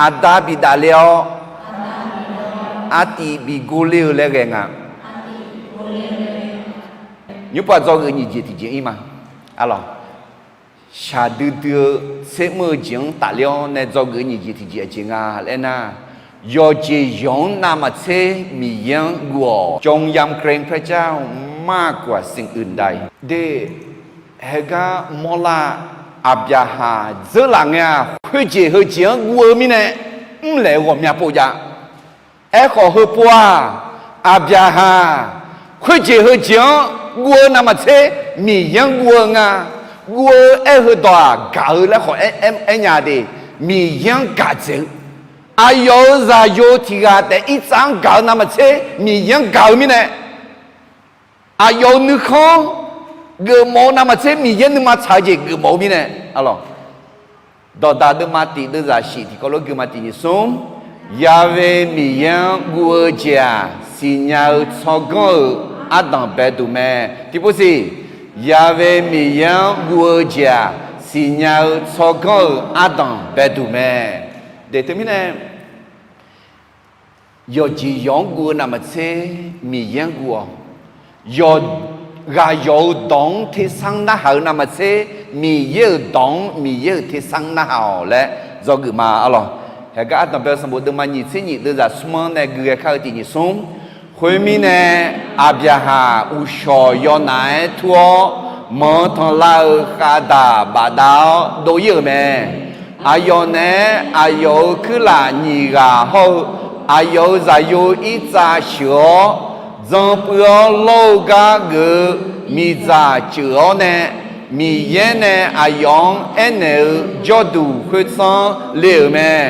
aqda bidaf le-awr, artiv bi gurler-eu laer ghae nga. Nymrpav dzawgeuf nyiq jeq tiqjeq ir ma. Aqlawq, shaqdui dui-eu tser mr-eu jeq-anr tafler-awr nae dzawgeuf nyiq jeq tiqjeq aqjeq nga laer nar, yawqjeq yawq-anr navmaqtser Miqyaer-anr guv-awq. จงยำเกรงพระเจ้ามากกว่าสิ่งอื่นใด de. Haegar mawrlar, Aqbyaqhaq dzeurlaf ngae-aq, khoerjeq heujeq-anr guv-eu mirnae mrlaeq-eu ghawqmya pov jav. Aerkhawf heupov-aq, Aqbyaqhaq khoerjeq heujeq-anr guv-eu navmaqtser Miqyaer-anr guv-eu nga. Guv-eu aer-eu heudawq-aq gaq-eu laer khawf aer nya de. Miqyaer-anr gaq dzaeq-eu Aqyawf-euq zaqyo tiq ghaq taef irtsav-anr gaq-eu navmaqtser Miqyaer-anr gaq-eu mirnae, aqyawf-euq nuikhanr geufmawf-eu navmaqtser Miqyaer nuima tsaq-eu jeq geufmawf-eu mirnae, arlawq. Dawqdaq deuvma tiq deuvzaq shif tiqkawv lof guima tiq nyiq smr. Ya'we Miqyaer-anr guv-eu jeq-aq, siqnya-eu tsawrganr-euq ardanq baeduq mae. Tiqpov siq, Ya'we Miqyaer-anr guv-eu jeq-aq, siqnya-eu tsawrganr-euq ardanq baeduq mae. Deq teumirnae, yawqjeq yawq-anr guv-eu navmaqtser Miqyaer-anr guv-awq. Yawq, ghaq yawq-euq dawq-anr tersar narhaq-eu navmaqtser Miqyaer-euq dawq-anr Miqyaer-euq tersar narhaq-awq laer dzawgeuf ma, arlawq. Haeqgar ardanq bae-eu sanqbof deuvma nyiq tser nyiq deuvzaq smr-anr nae gui ghae kar-eu tiq nyiq smr. Khoermirnae, Aqbyaqhaq uqshawq yawnaf-aer tur-awr, manq tanqlar-eu khavdaq bafdav-awr dov-ir-euq mae. Aqyawf naeq-aer aqyawf-euq kuirlaf nyiq ghaq hawr-eu aqyawf-euq zaqyo irtsav sheuq-awr, dzan puiv-awr lawr-eu gar geuf-eu miqdzaq ceuq-awr nae, Miqyaer nae aqyawf-anr aernaeq-eu jawrduq khoertsanr le-euq mae.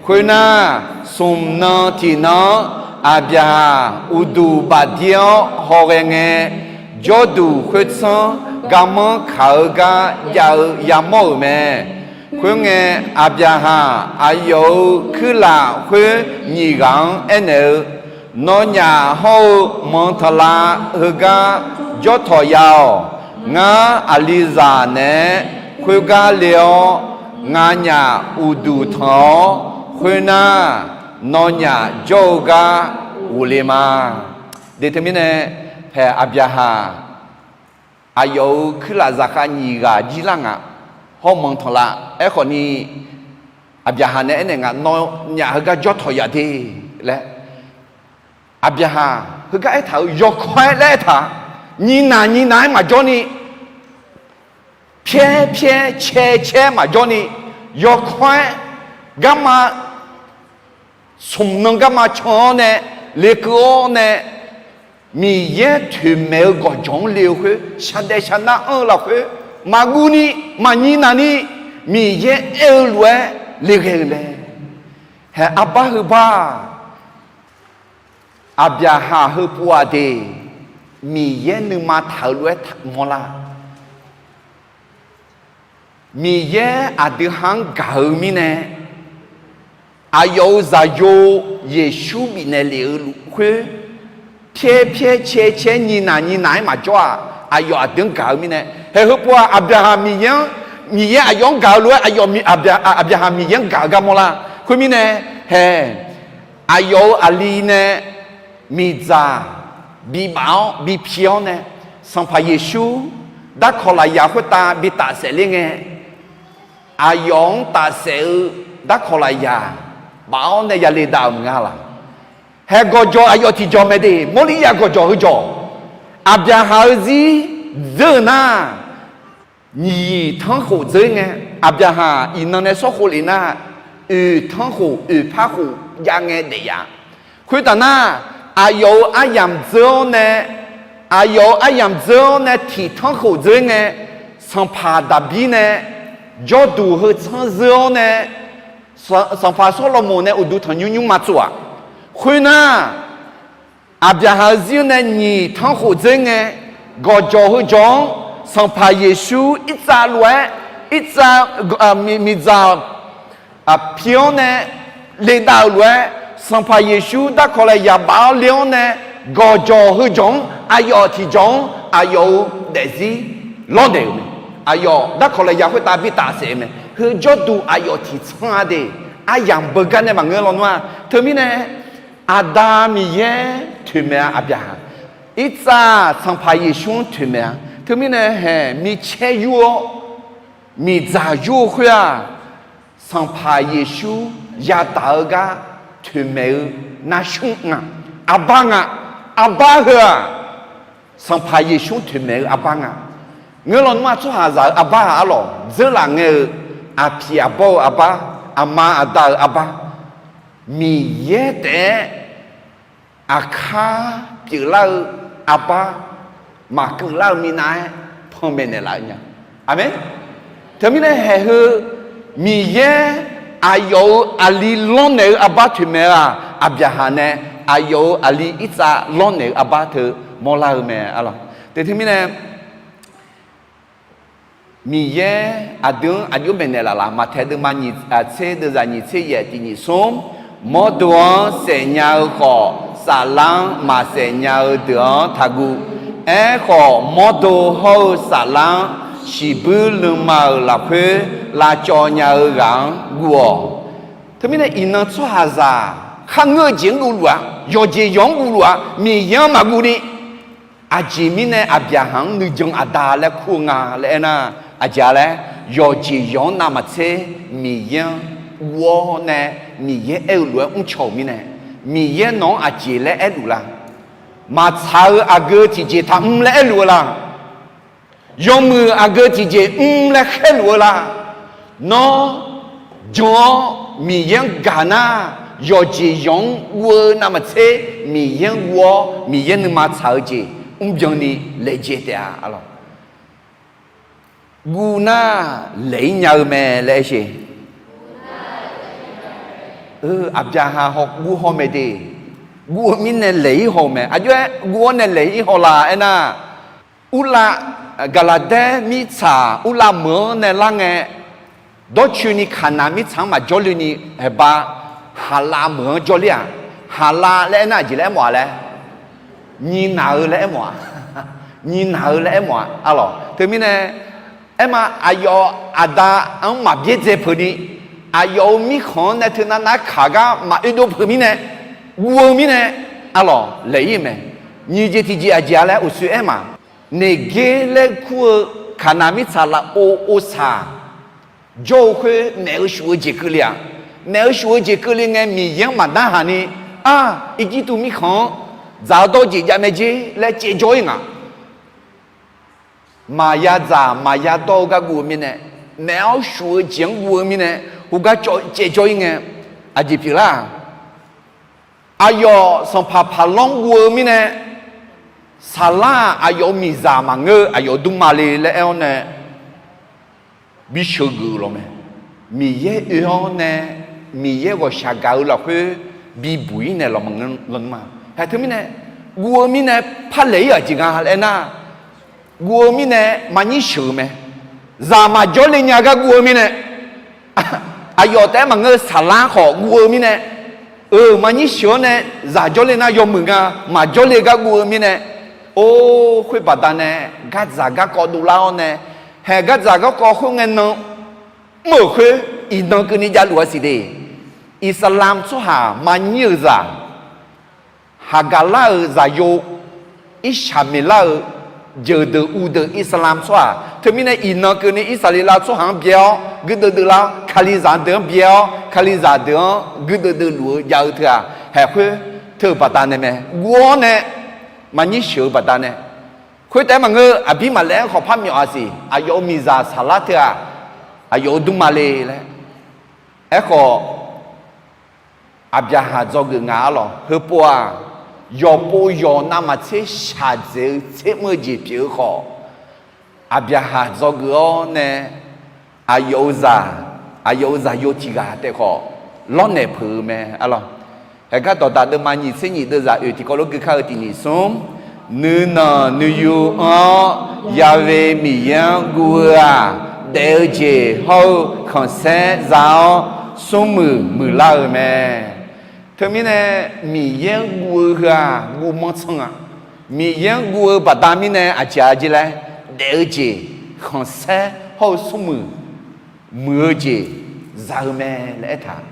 Khoernar, smq nan tiq nan-anr Aqbyaqhaq uqduq bafdir-awr hawghae ngae, jawrduq khoertsanr garmanr kaq-eu gar jav-eu yamawr-euq mae. Khoerngae, Aqbyaqhaq aqyawf-euq kuirlaf khoer nyiq ghaq-anr aernaeq-eu, Nawnyaf hawr-eu manq tanqlav heugar jawr tawq ya-awq. Ngar aqlizaq naeq-aer khoergar le-awr, nganyaf uqduq tanq-awr, khoernar, nawnyaf jawr-eu gar ghofle ma. Deq teumirnae, haeq Aqbyaqhaq aqyawf-euq kuirlaf zaqkhav nyiq ghaq jir lar ngaq, hawr manq tanqlav. Aerkhawf ni, Aqbyaqhaq nae aernaeq nga, Nawnyaf heugar jawr tawq ya de laer. Aqbyaqhaq heugar aertaq-euq yawkawr-aer laer aertaq, nyiq naq nyiq naq-aer maqjawr ni, pyaer pyaer caer caer maqjawr ni, yawkawr-aer garma smq nan garma can-awr nae, lekeuv-awr nae, Miqyaer toeqmaeq-eu gawqjawq-anr le-eu khoer, shaqdaef shaqnar anr-eu lafkhoer, maqguv ni, maqnyiq naq ni, Miqyaer aer-eu lof-aer le ghae-eu mae. Haeq arbar heu bar-aq, Aqbyaqhaq heu pov-aq de, Miqyaer nuima taq-euq lof-aer taqmawr lar. Miqyaer aqdui ha-anr gaq-eu mirnae, aqyawf-euq zaqyo Yeqsur bifnaeq lef-eu luf khoer, pyaer pyaer caer caer nyiq naq nyiq naq-aer maqjawr-aq, aqyawf aqdui-anr gaq-eu mirnae. Haeq heu pov-aq, Aqbyaqhaq Miqyaer-anr, Miqyaer aqyawf-anr gaq-eu lof-aer aqyawf, Aqbyaqhaq Miqyaer-anr gaq-eu gar mawr lar. Khoermirnae, haeq aqyawf-euq aqli nae miqdzaq bibaf-awr bipi-awr nae, Sanqpaq Yeqsur darkawq lafyaq khoertav bi tafsaef ler ngae, aqyawf-anr tafsaef-eu darkawq lafyaq baf-awr nae yale dav-euq maqnga laq. Haeq gawqjawq aqyawf tiqjawq mae de, Mawrliqyaq gawqjawq heujawq, Aqbyaqhaq-eu zir dzeur-eu nar, nyiq tanrkhof dzeur ngae, Aqbyaqhaq iqnan nae sawr khov lef nar, oeq tanrkhof oeq par khof jav ngae daef yaf. Khoertaf nar, aqyawf-euq aryamq dzeur-awr nae, aqyawf-euq aryamq dzeur-awr nae tiq tanrkhof dzeur ngae, sanqpaq Daqbir nae jawrduq heu tsanr zeur-awr nae, sanqpaq Sawrlaqmoq nae uqduq tanqnymr nymrma tsov-aq. Khoernar, Aqbyaqhaq-eu zir-anr nae nyiq tanrkhof dzeur ngae, gawqjawq heujawq-anr Sanqpaq Yeqsur irtsav lof-aer, irtsav, miqdzaq pi-awr nae ledav-euq lof-aer, Sanqpaq Yeqsur darkawq lafyaq baf-awr le-awr nae, gawqjawq heujawq-anr aqyawf tiqjawq-anr aqyawf-euq daefzir lawrnaeq-euq mae. Aqyawf darkawq lafyaq khoertav bi tafsaef-eu mae. Heu jawrduq aqyawf tiqtsanr-a de. Aryamq beugar nae maqngeur lawnmr-a. Teumirnae, Aqda Miqyaer toeqmaeq-a Aqbyaqhaq. Irtsav Sanqpaq Yeqsur-anr toeqmaeq-a. Teumirnae haeq micaer yur-awr, miqdzaq yur-eu khoer-aq, Sanqpaq Yeqsur yadaq-eu gar toeqmaeq-eu narsmr nga, arbar nga, arbar heu-aq, Sanqpaq Yeqsur toeqmaeq-eu arbar nga. Ngeur lawnmr-aq, tsawrhaqzaq-euq arbar-aq arlawq, dzeurlaf ngae-eu aqpiq aqbawr-eu arbar, aqma aqda-euq arbar, Miqyaer taef-aer aqkar pyeuflar-eu arbar, maqkeuvlar-eu minav-aer panmaeq naeqlaf-eu nya. Aqmeq. Teumirnae haeq heu Miqyaer Aqyawf-euq aqli lawrnaeq-eu arbar toeqmaeq-aq, Aqbyaqhaq nae aqyawf-euq aqli Irsaq lawrnaeq-eu arbar teu mawrlar-eu mae, arlawq. Teuteumirnae, Miqyaer aqdui-anr aqjox maeqnaeq laf laf, Maqtaeq deuvma nyiq, tser deuvzaq nyiq tser yaef tiq nyiq smr, mawrdo-anr saefnya-eu khawf, saflar-anr maqsaef nya-eu deuq-anr taqguv. Aerkhawf, mawrdo hawr-eu saflar-anr shiqbuir nuima-euq lafkhoer lavcawv nya-eu ghaq-anr guv-awq. Teumirnae iqnan tsawrhaqzaq kharngeur-eu jeq-anr guvluf-a, yawqjeq yawq-anr guvluf-a, Miqyaer-anr maqguv ni, aqjeq mirnae Aqbyaqhaq-anr nuijan aqda laer kur-eu nga laer aernar, aqjeq-a laer, yawqjeq yawq-anr navmaqtser Miqyaer-anr guv-awr nae, Miqyaer aer-eu lof-aer mrcaw-euq mirnae, Miqyaer nawq-anr aqjeq laer aerluf la? Maqtsaq-eu aqgeu tiqjeq taqmr laer aerluf-eu la? Yawmuiq aqgeu tiqjeq mr laer khaerluf-eu la? Nawr jan-awr Miqyaer-anr gaq nar, yawqjeq yawq-anr guv-eu navmaqtser Miqyaer-anr guv-awr, Miqyaer nuima tsaq-eu jeq mrbyan ni laejae taef-a, arlawq. Guv nar laeq-ir nya-eu mae laer aer sher. Aqbyaqhaq haw guv haw mae de. Guv-eu mirnae laeq-ir haw-eu mae. Aqjox-aer guv-awr nae laeq-ir haw la aernar, urlav, gaqlaqdaer mirtsaq urlav meuq-anr nae lar ngae, dawrcoeni Kaqnaq mirtsaq-anr maqjawr le ni, haeqba Haqlav meuq-anr jawrler-aq, Haqlav laer aernar aqjeq laer aermawf-a laer, nyiq naq-eu laer aermawf-a. Nyiq naq-eu laer aermawf-a, arlawq. Teumirnae, aerma aqyawf aqda-anr maqbyaerdzae peuq ni, aqyawf-euq mirkhanq-anr nae teunav nav-aer kaq gar maqoedov peuq mirnae, guv-eu mirnae, arlawq, laeq-ir-eu mae. Nyiq jeq tiqjeq aqjeq-a laer uqshoe aer ma. Neqger laer kur-eu Kaqnaq mirtsaq lafov ovsaq jawr-eu khoer naef-eu shuf-eu jeq keuvle-aq, naef-eu shuf-eu jeq keuvle ngae Miqyaer-anr maqdarhaq ni, ar, Irjirtuv mirkhanq-anr dzaq-eu dawr jeq jav mae jer laer caevjawr-ir ngaq. Maqya dzaq maqya dawr-eu gar guv-eu mirnae, naef-awr shuf-eu jeq-anr guv-eu mirnae, heugar caevjawr-ir ngae, aqjeq pyeuflar-aq, aqyawf sanqpaq Paqlanr guv-eu mirnae, saqlar-aq aqyawf-euq miqzaq maqngeur-eu aqyawf dmrma le laer aer-awr nae, bisheuq geuf-eu lawq mae. Miqyaer oe-awr nae, Miqyaer ghawqshaq gaq-eu lafkhoer bibuq-ir naeq lawq maqngeur lawq nmr-a. Haeq teumirnae, guv-eu mirnae parlaeq-ir-aq jeq nga laer aernar, guv-eu mirnae maqnyir sheuq-eu mae. Zaq maqjawr le nya gar guv-eu mirnae, aqyawf taef-aer maqngeur-eu saqlar khawf guv-eu mirnae, euq maqnyir sheuq-awr nae zaq jawr le nar yawmuiq nga, maqjawr le gar guv-eu mirnae, or, khoer baqdanae gardzaq garkawv dovlar-awr nae, haeq gardzaq garkawv khoerngae nan mr-euq khoer iqnan keuvni javluf-a siq de. Iqsaqlamq tsawrhaq maqnyir-euq zaq, haqgaqlar-euq zaqyo, irshaq maeqlar-euq jeuqdeuq uvdeuq Iqsaqlamq tsawrhaq teumirnae iqnan keuvni Irsaqleqlav tsawrhaq-anr byae-awr guirdeuv deuv lar-awr, Kalizaq deuq-anr byae-awr Kalizaq deuq-anr guirdeuv deuv luf-eu jav-eu teu-aq, haeq khoer teu-eu baqdanae mae. Guv-awr nae maqnyir sheuq-eu baqdanae, khoertaef-aer maqngeur, aqbir maqlaer-anr khawf par myawf-a siq. Aqyawf-euq miqzaq saqlar teu-aq, aqyawf-euq dmrma le laer. Aerkhawf, Aqbyaqhaq dzawgeuf nga arlawq. Heupov-aq, yawqpov yawq navmaqtser shaqdzaeq-eu tsermr-eu jeq pyeuf-eu khawf, Aqbyaqhaq dzawgeuf-awr nae, aqyawf-euq zaq, aqyawf-euq zaqyo tiq ghaq taef khawf lawrnaeq peuq-eu mae arlawq. Haeqgar dawqdaq deuvma nyiq tser nyiq deuvzaq oeq tiqkawv lof gui kar-eu tiq nyiq smr, nuinanq nuiyu anr-awr, Ya'we Miqyaer-anr guv-eu-aq, daef-eu jeq hawr-eu khanqsaer za-awr, smrmuiq muiqlar-eu mae. Teumirnae, Miqyaer-anr guv-eu heu-aq, guv manr tsanr-a. Miqyaer-anr guv-eu baqda mirnae aqjeq-a jeq laer, daef-eu jeq, khanqsaer hawr-eu smrmuiq muiq-eu jeq za-eu mae laer aertaq.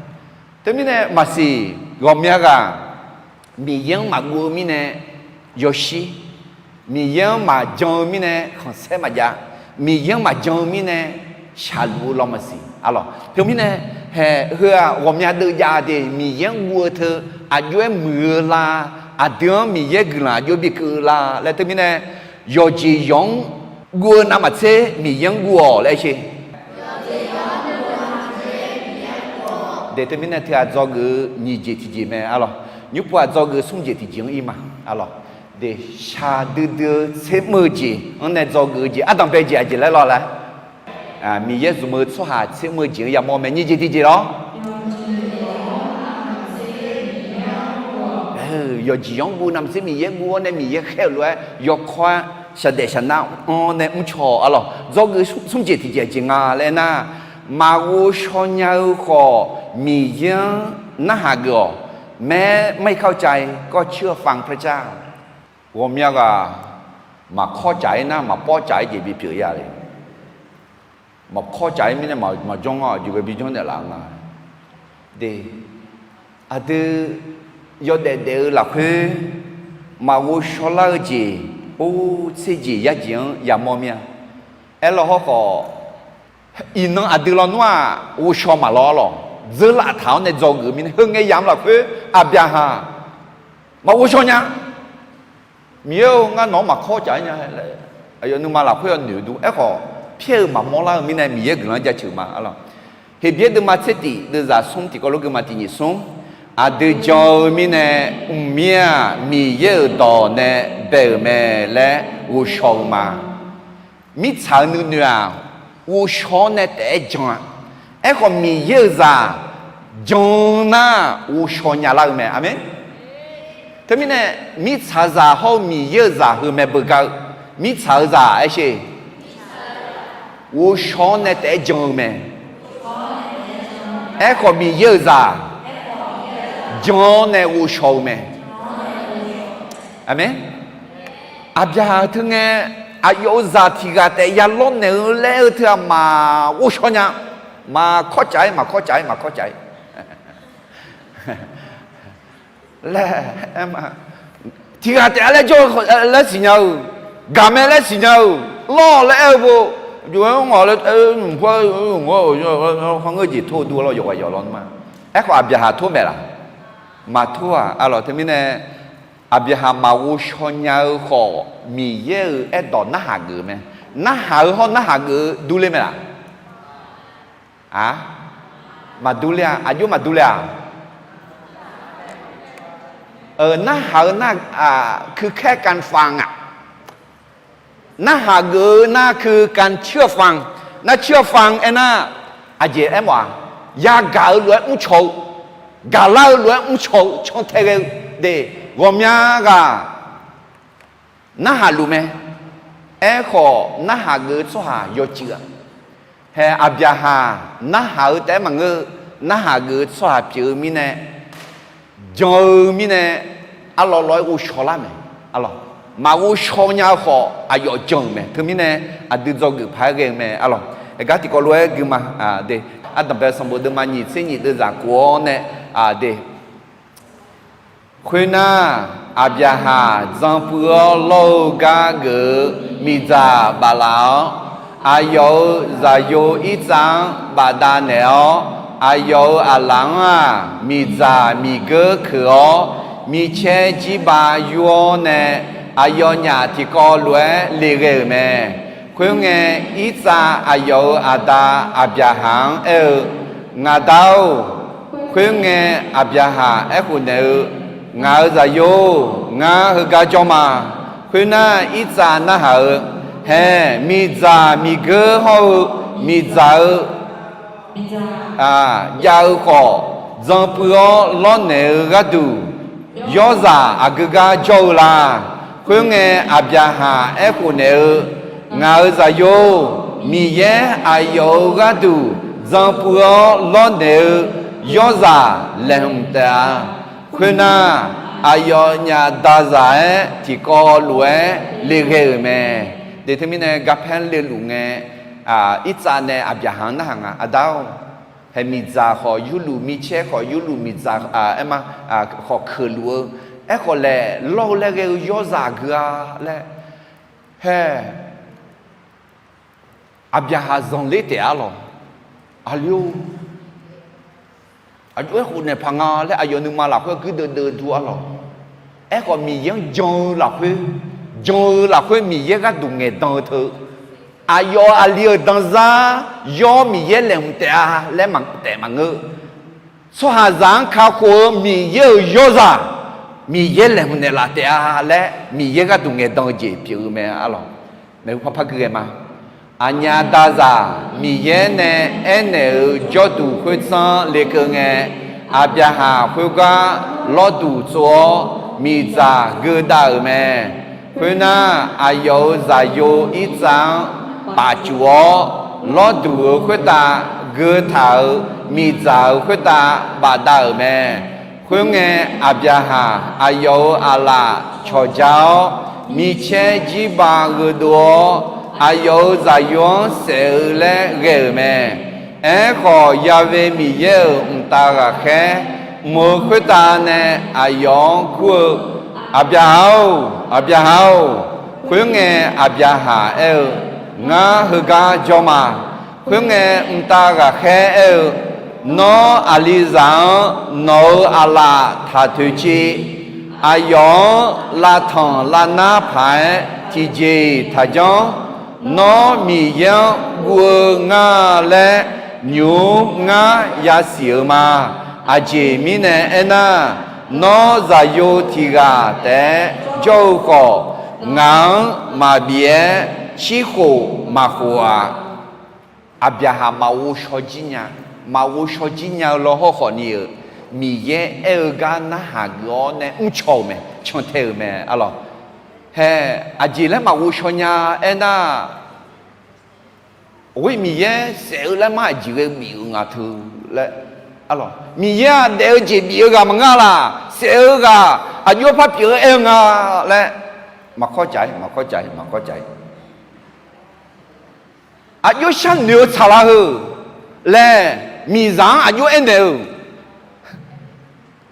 Teumirnae maqsiq, ghawqmya ghaq Miqyaer-anr maqguv-eu mirnae yawshir, Miqyaer-anr maqjan-eu mirnae khanqsaer maqjav, Miqyaer-anr maqjan-eu mirnae shaqluf-eu law maqsiq arlawq. Teumirnae, haeq heu-aq ghawqmya deuv jav de, Miqyaer-anr guv-eu teu aqjox-aer muiq-eu la, aqdui-anr Miqyaer guiqlanq aqjox bikeuv-eu la laer teumirnae, yawqjeq yawq-anr guv-eu navmaqtser Miqyaer-anr guv-awq laer sher. De teumirnae teu-aq dzawgeuf-eu nyiq jeq tiqjeq mae arlawq. Nymr pov-aq dzawgeuf-eu smr jeq tiqjeq-anr ir ma arlawq. De, shaqdui dui-eu tsermr-eu jeq-anr nae dzawgeuf-eu jeq ardanq bae jeq aqjeq laer lawr laer, Miqyaer zmq-eu tsawrhaq tsermr-eu jeq-anr yamawr mae. Nyiq jeq tiqjeq lawr. Yawqjeq yanr guv navmaqtser Miqyaer guv-awr nae Miqyaer khaer-euq lof-aer yawkawr-aer shaqdaef shaqnar anr nae mrcaw-awq arlawq. Dzawgeuf smr jeq tiqjeq jeq nga laer aernar, maqghovshaw nya-eu khawf Miqyaer-anr narhaq geuf-awq. แม้ไม่เข้าใจก็เชื่อฟังพระเจ้า Ghawqmya ghaq maqkawr caf-ir nar maqpawr caf-ir jeq bipyeuf-ir-a le. Maqkawr caf-ir mirnae maqjanr-awq, aqjeq ghae bijanr naeqlaf nga. De, aqdui yawdaef daef-eu lafkhoer maqghovshaw lar-eu jeq, or, tser jeq yar jeq-anr yamawr mir-a. Aerlawq hawrkhawf, iqnan aqdui lawnmr-aq ghovshaw maqlawr lawq. Dzeurlaf taq-awr nae dzawgeuf mirnae, heungae yamq lafkhoer Aqbyaqhaq maqghovshaw nya. Miqyaer-or, ngar nawq-anr maqkawr caf-ir nya laer, aqyawf nuima lafkhoer yawnoeq dur. Aerkhawf, pyaer-eu maqmawr lar-eu mirnae Miqyaer guiqlanq-anr jaceuq ma arlawq. Heqbyaer deuvma tser tif deuvzaq smr tiqkawv lof geuvma tiqnyif smr, aqdui jan-eu mirnae mqmir-aq Miqyaer-euq dawq nae bae-euq mae laer ghovshaw-eu ma. Mirtsaq-euq nuinoeq-aq, ghovshaw-awr nae taef-aer jan-a. Aerkhawf, Miqyaer-euq zaq jan nar ghovshaw nyalar-eu mae. Aqmeq. Teumirnae, mirtsaqzaq hawr-eu Miqyaer-euq zaq heu mae beugar-eu. Mirtsaq-euq zaq aershe, ghovshaw-awr nae taef-aer jan-eu mae. Aerkhawf, Miqyaer-euq zaq jan-awr nae ghovshaw-eu mae. Aqmeq. Aqbyaqhaq teu ngae, aqyawf-euq zaq tiq ghaq taef ya lawrnaeq-eu laer-eu teu-aq maqghovshaw nya. Maqkawr caf-ir, maqkawr caf-ir, maqkawr caf-ir laer, tiq ghaq taef-a laer jawr-eu laer siqnya-eu, gaqmae laer siqnya-eu, lawr laer aer-eu bo, jov-aer ngawq laer, nymq par, kharngeur jeq tor dur-a lawr, yawqghaq yawq lawr ma. Aerkhawf, Aqbyaqhaq tor maeq laq? Maqtor-aq, arlawq. Teumirnae, Aqbyaqhaq maqghovshaw nya-eu khawf, Miqyaer-euq aerdawq narhaq geuf-eu mae. Narhaq-eu hawr narhaq geuf-eu durler mae laq? Aq, maqdurler-a. Aqjox maqdurler-aq? Narhaq-eu nar, คือแค่การฟัง-aq. Narhaq geuf-eu nar คือการเชื่อฟัง. เชื่อฟัง aernar, aqjeq aermawf-aq, yagaq-eu lof-aer mrcaw-eu, gaqlar-eu lof-aer mrcaw-eu cantae ghae-eu de. Ghawqmya ghaq narhaq luf mae. Aerkhawf, narhaq geuf-eu tsawrhaq yawcuiv-a. Hae, Aqbyaqhaq narhaq-eu taef-aer maqngeur-eu, narhaq geuf-eu tsawrhaq pyeuf-eu mirnae, jan-eu mirnae, arlawr lawr-aer ghovshaw lar mae. Arlawq, maqghovshaw nya-eu khawf aqyawf jan-euq mae. Teumirnae, aqdui dzawgeuf paq-aer ghae-eu mae. Arlawq, aqgar tiqkawv lof-aer guima de, ardanqbae sanqbof deuvma nyiq tser nyiq deuvzaq kof-awr nae de. Khoernar, Aqbyaqhaq dzan puiv-awr lawr-eu gar geuf-eu miqdzaq baflaf-awr, aqyawf-euq zaqyo Irtsav-anr bafdav naeq-awr, aqyawf-euq aqlaf-anr-aq, miqdzaq miqgeur keuq-awr, micaer jirba yur-awr nae, aqyawfnyaf tiqkawv lof-aer leghae-euq mae. Khoerngae, Irtsav aqyawf-euq aqda Aqbyaqhaq-anr aer-eu, Ngaq da-or, khoerngae Aqbyaqhaq aerkhof naeq-eu, Ngaq-euq zaqyo-or, ngar heugar jawr ma. Khoernar, Irtsav narhaq-eu, Hae, miqdzaq miqgeur hawr-eu miqdzaq-eu jav-eu khawf, dzan puiv-awr lawrnaeq-eu gharduq, yawrzaq aqgeu gar jawr-eu la? Khoerngae, Aqbyaqhaq aerkhof naeq-eu, Ngaq-euq zaqyo-or, Miqyaer aqyawf-euq gharduq dzan puiv-awr lawrnaeq-eu yawrzaq laeqhmq taef-a. Khoernar, aqyawfnyaf dazaq-aer tiqkawv lof-aer leghae-euq mae. De teumirnae garpaer leluf ngae, Irtsav nae Aqbyaqhaq-anr narhaq nga, Aqda-or, hae miqdzaq khawf yurluf, micaer khawf yurluf, miqdzaq aer ma, khawf keuqluf-eu, aerkhawf laeq lawr-eu laer ghae-eu yawrzaq geu-a laer. Hae, Aqbyaqhaq zanqler taef-a lawq. Aqli-or, aqjox aerkhof naeq paq nga laer aqyawf nuima lafkhoer guirdeuv deuv dur-a lawq. Aerkhawf, Miqyaer-anr jan-eu lafkhoer, jan-eu lafkhoer Miqyaer gharduq ngaeqdan-eu teu, aqyawf aqli-euq danzar yawr Miqyaer laeqhmq taef-a laer maqtaef maqngeur. Tsawrhaqzaq-anr kakhof-eu Miqyaer-euq yawrzaq, Miqyaer laeqhmq naeqlaf taef-a laer Miqyaer gharduq ngaeqdan-eu jeq pyeuf-eu mae, arlawq. Maeqhu parpar gui ghae ma. Aqnyaf dazaq Miqyaer nae aernaeq-euq jawrduq khoertsanr lekeuv ngae, Aqbyaqhaq khoergar lawrduq tsov-awr, miqdzaq geudav-euq mae. Khoernar, aqyawf-euq zaqyo Irtsav-anr bafcuf-awr, lawrduq-euq khoertav geutaq-euq miqdzaq-euq khoertav bafdav-euq mae. Khoerngae, Aqbyaqhaq aqyawf-euq aqlaf cawqja-awr, micaer jirbaq gheudov-awr, aqyawf-euq zaqyo-anr saef-eu laer ghae-euq mae. Aerkhawf, Ya've Miqyaer-euq mqtav ghaqkhaer mq-eu khoertav nae aqyawf-anr kur-eu, Aqbyaqhaq-or, Aqbyaqhaq-or. Khoerngae, Aqbyaqhaq aer-eu, Ngar heugar jawr ma. Khoerngae, mqtav ghaqkhaer aer-eu, Nawr, aqlizaq-anr nawq-euq aqlaf taq toeqciv. Aqyawf-anr lavtanq lavnar paq-aer tiqjeq-iq taqjanr. Nawr, Miqyaer-anr guv-eu ngar laer nymq-mr ngar yasiq-euq ma. Aqjeq mirnae aernar, nawr, zaqyo tiq ghaq taef-aer jawr-eu khawf, ngaq-anr maqbif-aer cirkhof maqkhof-aq. Aqbyaqhaq maqghov shaw jir nya, maqghov shaw jir nya-eu lawhawr khawfni-euq, Miqyaer aer-eu gar narhaq geuf-awr nae mrcaw-euq mae, cantae-euq mae, arlawq. Hae, aqjeq laer maqghov shaw nya aernar, Oe, Miqyaer saef-eu laer mar aqjeq ghae bif-euq nga teu laer, arlawq. Miqyaer-aq daef-eu jeq bif-eu ghaq maqngeur laq, saef-eu ghaq, aqjox-aer par pyeuf-eu aer-eu nga laer, maqkawr caf-aer, maqkawr caf-aer, maqkawr caf-aer. Aqjox sharnoeq-eu tsaqlaq heu laer, miqzaq-anr aqjox aernaeq-eu,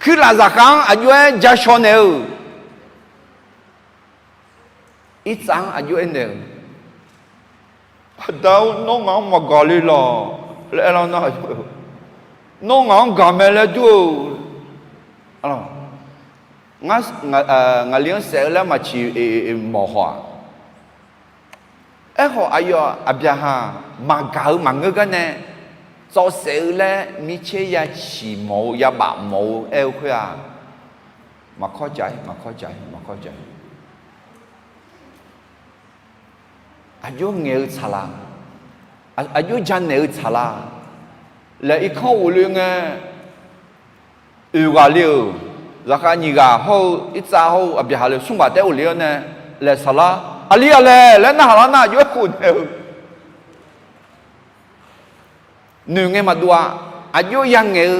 kuirlaf zaqkhav-anr aqjox-aer ja shaw naeq-eu, Irtsav-anr aqjox aernaeq-eu, Aqda-or, nawr ngaq-anr maqgaq le laq laer aerlar nar, nawr ngaq-anr gaq mae laer dur-eu, ngaqli-anr saef-eu laer maqciq mawf haw-aq. Aerkhawf, aqyawf Aqbyaqhaq maqgaq-eu maqngeur gar nae, tsawv saef-eu laer micaer ya ciq mawf-eu, ya baf mawf-eu aer-eu khoer-aq, maqkawr caf-aer, maqkawr caf-aer, maqkawr caf-aer. Aqjox ngaeq-eu tsaqlaq, aqjox janaeq-eu tsaqlaq laer irkanr ghofle ngae, oeq ghaq le-euq, zaqkhav nyiq ghaq hawr-eu, Irtsav hawr-eu, Aqbyaqhaq le-eu smr ghaq taef-aer ghofle-awr nae, laeqsaq lar, aqli aqlaeq laer narhaq lar nar, aqjox-aer khof naeq-eu, noeq ngae maqdov-a. Aqjox ya ngaeq-eu,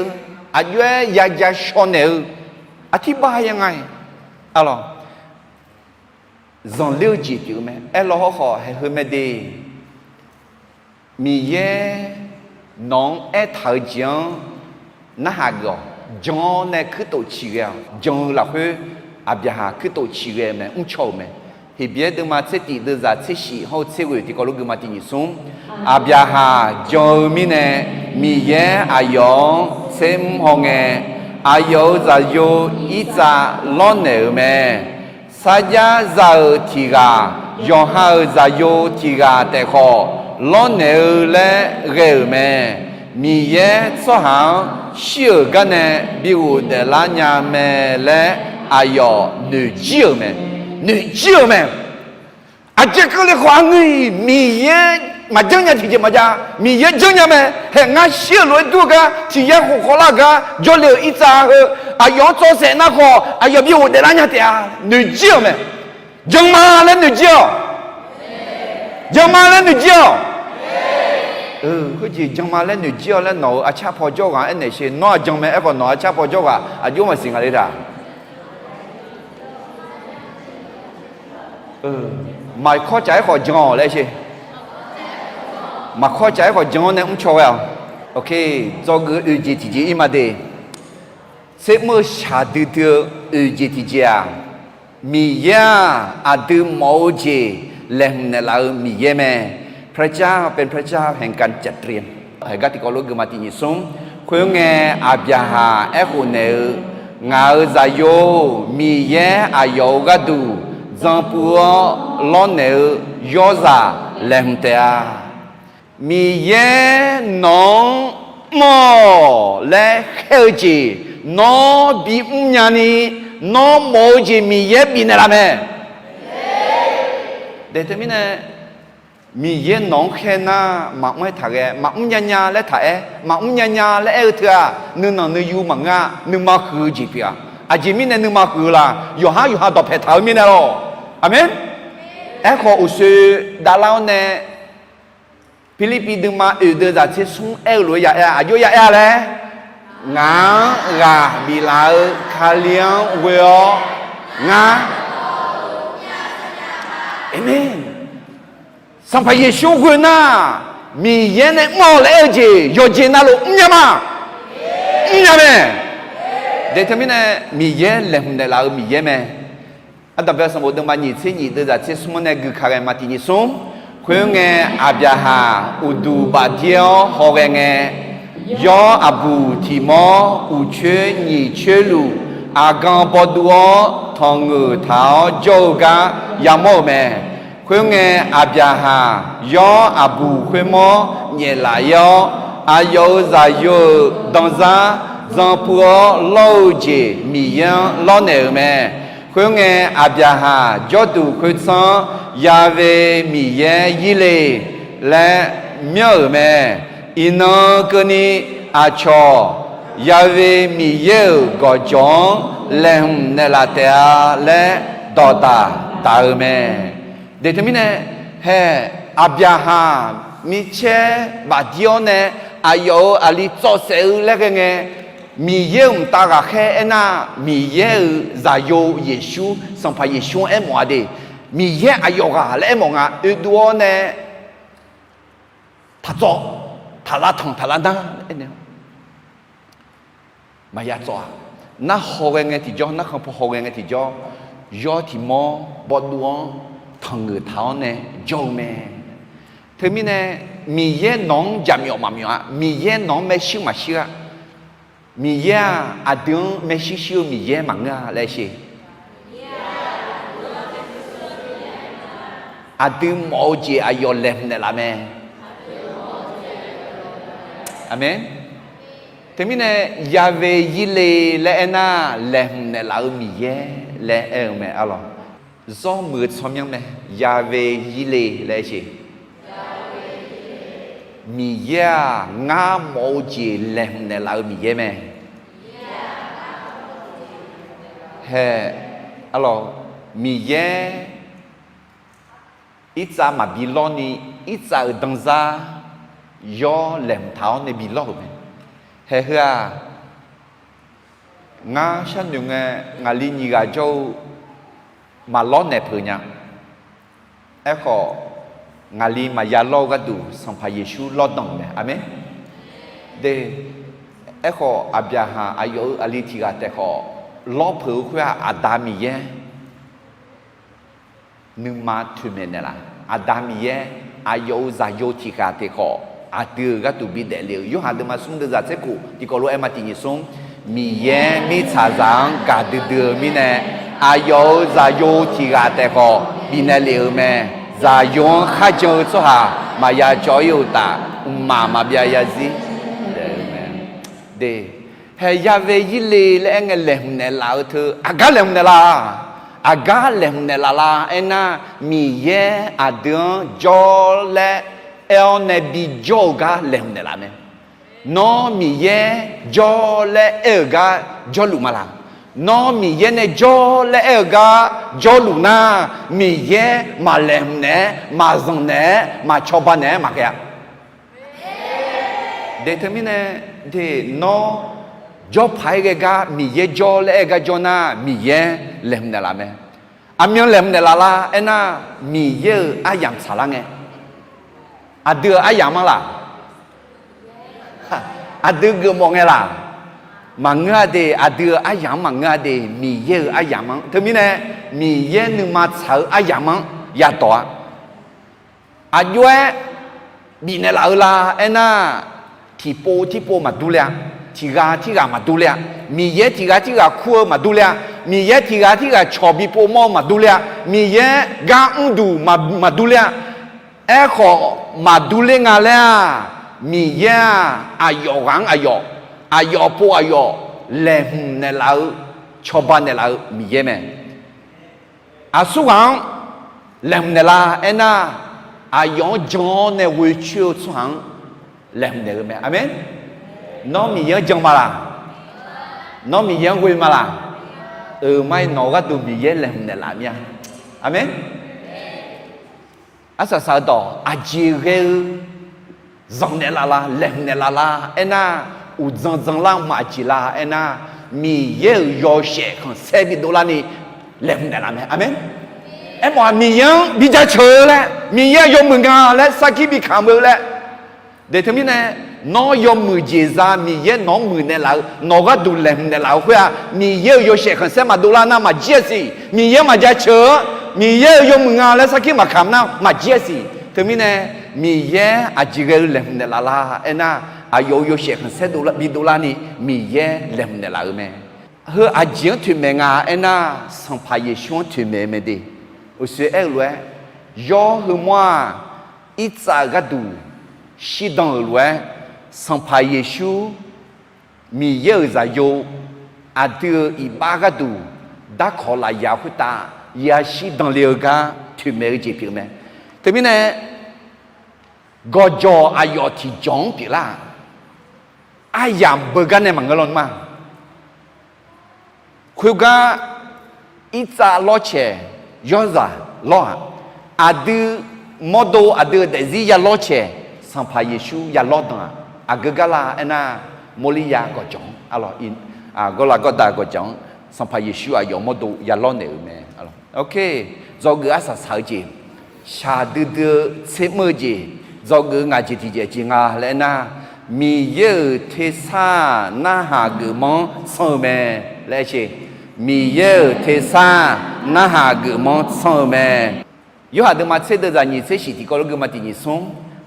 aqjox-aer ya ja shaw naeq-eu, aqtirbar ya nga-iq, arlawq, zanqler-eu jeq pyeuf-eu mae. Aerlaw hawrkhawf, haeq heu mae de. Miqyaer nawq-anr aertaq-eu jeq-anr narhaq geuf-awq. Jan-awr nae kuirtof ciqghae-awq. Jan-eu lafkhoer Aqbyaqhaq kuirtof ciqghae-eu mae, mrcaw-euq mae. Heqbyaer deuvma tser tif deuvzaq tser shif hawr-eu tser ghoeq tiqkawv lof geuvma tiq nyiq smr. Aqbyaqhaq jan-eu mirnae, Miqyaer aqyawf-anr tsermr hawngae, aqyawf-euq zaqyo Irtsav lawrnaeq-euq mae. Sarjax za-euq tiq ghaq, yawqha-euq zaqyo tiq ghaq taef khawf, lawrnaeq-eu laer ghae-euq mae. Miqyaer tsawrhaq-anr shir-euq gar nae bi ghofdaef lar nya mae laer aqyawf noeqjir-euq mae. Noeqjir-euq mae. Aqjeq keuvle khawf aqngeur-iq Miqyaer maqjanr nya tiqjeq maqjav. Miqyaer janrnya mae. Haeq ngar shir-euq lof-aer dur-eu gar, tiq yaer khof khawvlar-eu gar jawrle-euq Irtsav heu, aqyawf-anr tsawrsaef nar khawf, aqyawf bi ghofdaef lar nya taef-a. Noeqjir-euq mae. Jan ma laer noeqjir-awq. Jan ma laer noeqjir-awq. Khoerjeq jan ma laer noeqjir-awq laer nawq-euq arcar paw jawr ghaq-anr aernaeq sher. Nawr-aq jan mae aerkhawf, nawq-euq arcar paw jawr ghaq aqjox maqsiq nga le taq. Maqkawr caf-aer khawf jan-awq laer sher. Maqkawr caf-aer khawf jan-awr nae mrcaw ghae-awq. Dzawgeuf oeq jeq tiqjeq ir ma de. Tsermr-eu shaqdui dui-eu oeq jeq tiqjeq-aq, Miqyaer-aq aqdui mawf-eu jeq laeqhmq naeqlaf-eu Miqyaer mae. พระเจ้าเป็นพระเจ้าแห่งการจัดเตรียม Haeq gar tiqkawv lof geufma tiq nyiq smr. Khoerngae, Aqbyaqhaq aerkhof naeq-eu, Ngaq-euq zaqyo-or, Miqyaer aqyawf-euq gharduq dzan puiv-awr lawrnaeq-eu yawrzaq laeqhmq taef-a. Miqyaer nawq-anr mr-awq laer khaer-eu jeq nawr bimr nyani, nawr mawf-eu jeq Miqyaer bifnaeq laf mae. Daeq teumirnae, Miqyaer nawq-anr khaer nar maqmr-aer taqghae, maqmr nyanya laer taq-aer, maqmr nyanya laer aer-eu teu-aq, nuinanq nuiyu maqngeur-a, nuima huiq-eu jeq pyeuf-a. Aqjeq mirnae nuima huiq-eu laf, yawqhar yawqha dawqpae taq-eu mirnae lawr. Aqmeq. Aerkhawf uqsoe davlar-awr nae, Pirlirpiv nuima oeq deuv zaq tser smr aer-eu lof-aer ya aer-a, aqjox ya aer-a laer, ngaq-anr ghaq biflaf-eu Kali-anr ghoe-awr ngar. Aqmeq. Sanqpaq Yeqsur ghoe nar, Miqyaer nae mr-awq laer aer-eu jeq yawqjeq navluf mrnya ma. Mrnya mae. Daeq teumirnae Miqyaer laeqhmq naeqlaf-eu Miqyaer mae. Ardanqbae sanqbof deuvma nyiq tser nyiq deuv zaq tser smr-anr nae guika ghae ma tiq nyiq smr. Khoerngae, Aqbyaqhaq uqduq bafdir-awr hawghae ngae, yawr aqbuq tiq mawr uqcoer nyiq coer luf aqgan bawduv-awr tanqngeuq taq-awr jawr-eu gar yamawr-euq mae. Khoerngae, Aqbyaqhaq yawr aqbuq khoermawr nyaeflaf-ir-awr, aqyawf-euq zaqyo-euq danzar zanpuiv-awr lawr-eu jeq Miqyaer-anr lawrnaeq-euq mae. Khoerngae, Aqbyaqhaq jawrduq khoertsanr-anr Ya've Miqyaer Yirle laer myanr-euq mae. Iqnan keuvni aqcawq Ya've Miqyaer-euq gawqjawq-anr laeqhmq naeqlaf taef-a laer dawqdaq daq-eu mae. Daeq teumirnae, hae, Aqbyaqhaq micaer bafdir-awr nae aqyawf-euq aqli tsawv saef-eu laer ghae ngae, Miqyaer-euq mqtav ghaqkhaer aernar, Miqyaer-euq zaqyo Yeqsur, Sanqpaq Yeqsur-anr aermawf-a de. Miqyaer aqyawf ghaq laer aermawf nga oedov-awr nae, taqtsawv, taqlav tanq taqlav nar aer nae maqya tsawv-a. Narhaq ghae ngae tiqjawr, narkhan paw haw ghae ngae tiqjawr, yawr tiq mawr bawduv-anr tanqngeuq taq-awr nae jawr-eu mae. Teumirnae, Miqyaer nawq-anr jaqmyawf maqmyawf-a. Miqyaer nawq-anr maershuir maqshuir-a. Miqyaer-aq, aqdui-anr maershuir shuir-eu Miqyaer maqngeur-a laer sher. Aqdui mawf-eu jeq aqyawf laeqhmq naeqlaf mae. Aqmeq. Teumirnae, Ya've Yirle laer aernar, laeqhmq naeqlaf-eu Miqyaer laer aer-eu mae arlawq. Zawr muiq-eu tsawrmyanr mae. Ya've Yirle laer aer sher. Miqyaer-aq, ngar mawf-eu jeq laeqhmq naeqlaf-eu Miqyaer mae. Hae, arlawq, Miqyaer irtsav maqbi lawrni, irtsav-euq danzar yawr laeqhmq taq-awr nae bi lawr-euq mae. Hae heu-aq, ngar sharnoeq ngae, ngaqli nyiq ghaq jawr-eu maqlawr naeq peuq nya. Aerkhawf, ngaqli maqya lawr-eu gharduq Sanqpaq Yeqsur lawrdanq mae. Aqmeq. De, aerkhawf, Aqbyaqhaq aqyawf-euq aqli tiq ghaq taef khawf, lawr peuq-eu khoer-aq, Aqda Miqyaer nuima toeqmaeq naeqlaf. Aqda Miqyaer aqyawf-euq zaqyo tiq ghaq taef khawf, aqdui-euq gharduq bidaef le-euq. Yorhaq deuvma smr deuv zaq tser kof tiqkawv lof-aer ma tiq nyiq smr. Miqyaer mirtsaqzaq-anr gaqdui dui-eu mirnae, aqyawf-euq zaqyo tiq ghaq taef khawf bifnaeq lef-euq mae. Zaqyo-anr kharjan-eu tsawrhaq maqya cawv-ir-eu uqtaf, mqmaq maqbyav yazir. De, hae, Ya've Yirle laer aer ngae laeqhmq naeqlaf-eu teu aqgar laeqhmq naeqlaf-a. Aqgar laeqhmq naeqlaf la aernar, Miqyaer aqdui-anr jawr laer aer-awr nae bijawr-eu gar laeqhmq naeqlaf mae. Nawr Miqyaer jawr laer aer-euq gar jawrluf ma laq? Nawr Miqyaer nae jawr laer aer-eu gar jawrluf nar, Miqyaer maqlaeqhmq naeq-aer, maqzanq naeq-aer, maqcawba naeq-aer maqghae-a. De teumirnae, de, nawr jawrpaq-aer ghae gar Miqyaer jawr laer aer-eu gar jawr nar, Miqyaer laeqhmq naeqlaf mae. Aqmyan laeqhmq naeqlaf la aernar, Miqyaer-euq aryamq tsaqlar ngae. Aqdui-euq aryamq-anr laq? Aqdui geufmawf ngae laq? Maqngeur-a de. Aqdui-euq aryamq-anr maqngeur-a de. Miqyaer-euq aryamq-anr. Teumirnae, Miqyaer nuima tsaq-eu aryamq-anr yadawq-a. Aqjox-aer bifnaeq laf-eu la aernar, tiqpov tirpov maqdur le-a. Tiq ghaq tirghaq maqdur le-a. Miqyaer tiq ghaq tirghaq kur-eu maqdur le-a. Miqyaer tiq ghaq tirghaq cawq bi pov mawr-eu maqdur le-a. Miqyaer gar mrduq maqdur le-a. Aerkhawf, maqdur ler nga laer-aq, Miqyaer-aq, aqyawf ghaq-anr aqyawf, aqyawf pov aqyawf laeqhmq naeqlaf-eu, cawba naeqlaf-eu Miqyaer mae. Aqsurghaq-anr laeqhmq naeqlaf aernar, aqyawf-anr jan-awr nae ghoe coer-eu tsawrhaq-anr laeqhmq naeq-eu mae. Aqmeq. Nawr Miqyaer-anr jan ma laq? Nawr Miqyaer-anr ghoe ma laq? Euq mar-ir nawq-eu gharduq Miqyaer laeqhmq naeqlaf mir-a. Aqmeq. Arsaq saq-eu dawq aqjeq ghae-eu zanq naeqlaf la, laeqhmq naeqlaf la aernar, uqdzan dzanlar maqjeq la aernar, Miqyaer-euq yawshaef khanqsaer bidov larni laeqhmq naeqlaf mae. Aqmeq. Aermawf-aq Miqyaer-anr bijaceuq-eu laer, Miqyaer-euq yawmuiq nga laer sarkir bikamq-eu laer. Deq teumirnae, nawr yawmuiq jeq za Miqyaer nawq-anr muiqnaeq laf-eu, nawq gharduq laeqhmq naeqlaf-eu khoer-aq, Miqyaer-euq yawshaef khanqsaer maqdov lar nar maqjir-a siq. Miqyaer maqjaceuq-anr, Miqyaer-euq yawmuiq nga laer sarkir maqkamq nar maqjir-a siq. Teumirnae, Miqyaer aqjeq ghae-eu laeqhmq naeqlaf la aernar, aqyawf-euq yawshaef khanqsaer bidov larni Miqyaer laeqhmq naeqlaf-euq mae. Heu aqjeq-anr toeqmaeq nga aernar, Sanqpaq Yeqsur-anr toeqmaeq-eu mae de. Uqshoe aer-eu lof-aer, yawr heumawr-aq, irtsav-euq gharduq shirdan-euq lof-aer, Sanqpaq Yeqsur Miqyaer-euq zaqyo aqdui-euq iqbax gharduq darkawq lafyaq khoertav yashir danle-eu gar toeqmaeq-eu jeq pyeuf mae. Teumirnae, gawqjawq aqyawf tiqjawq-anr pyeuflar-aq, aryamq beugar nae maqngeur lawnmr-a. Khoergar irtsav lawrcaeq, yawrzaq lawr-aq, aqdui mawrdo aqdui-euq daefzir yalawr caeq, Sanqpaq Yeqsur yalawr danq-aq, aqgeu gar la aernar, mawrlir ya gawqjawq-anr, gawrlav gawrda gawqjawq-anr Sanqpaq Yeqsur aqyawf mawrdo yalawr naeq-euq mae. Dzawgeuf arsaq saq-eu jeq, shaqdui dui-eu tser mr-eu jeq, dzawgeuf ngaq jeq tiqjeq jeq nga laer aernar, Miqyaer-euq tersar-aq narhaq geufmanr tsanr-eu mae laer aer-eu. Miqyaer-euq tersar narhaq geufmanr tsanr-eu mae. Yorhaq deuvma tser deuvzaq nyiq tser shif tiqkawv lof geuvma tiq nyiq smr,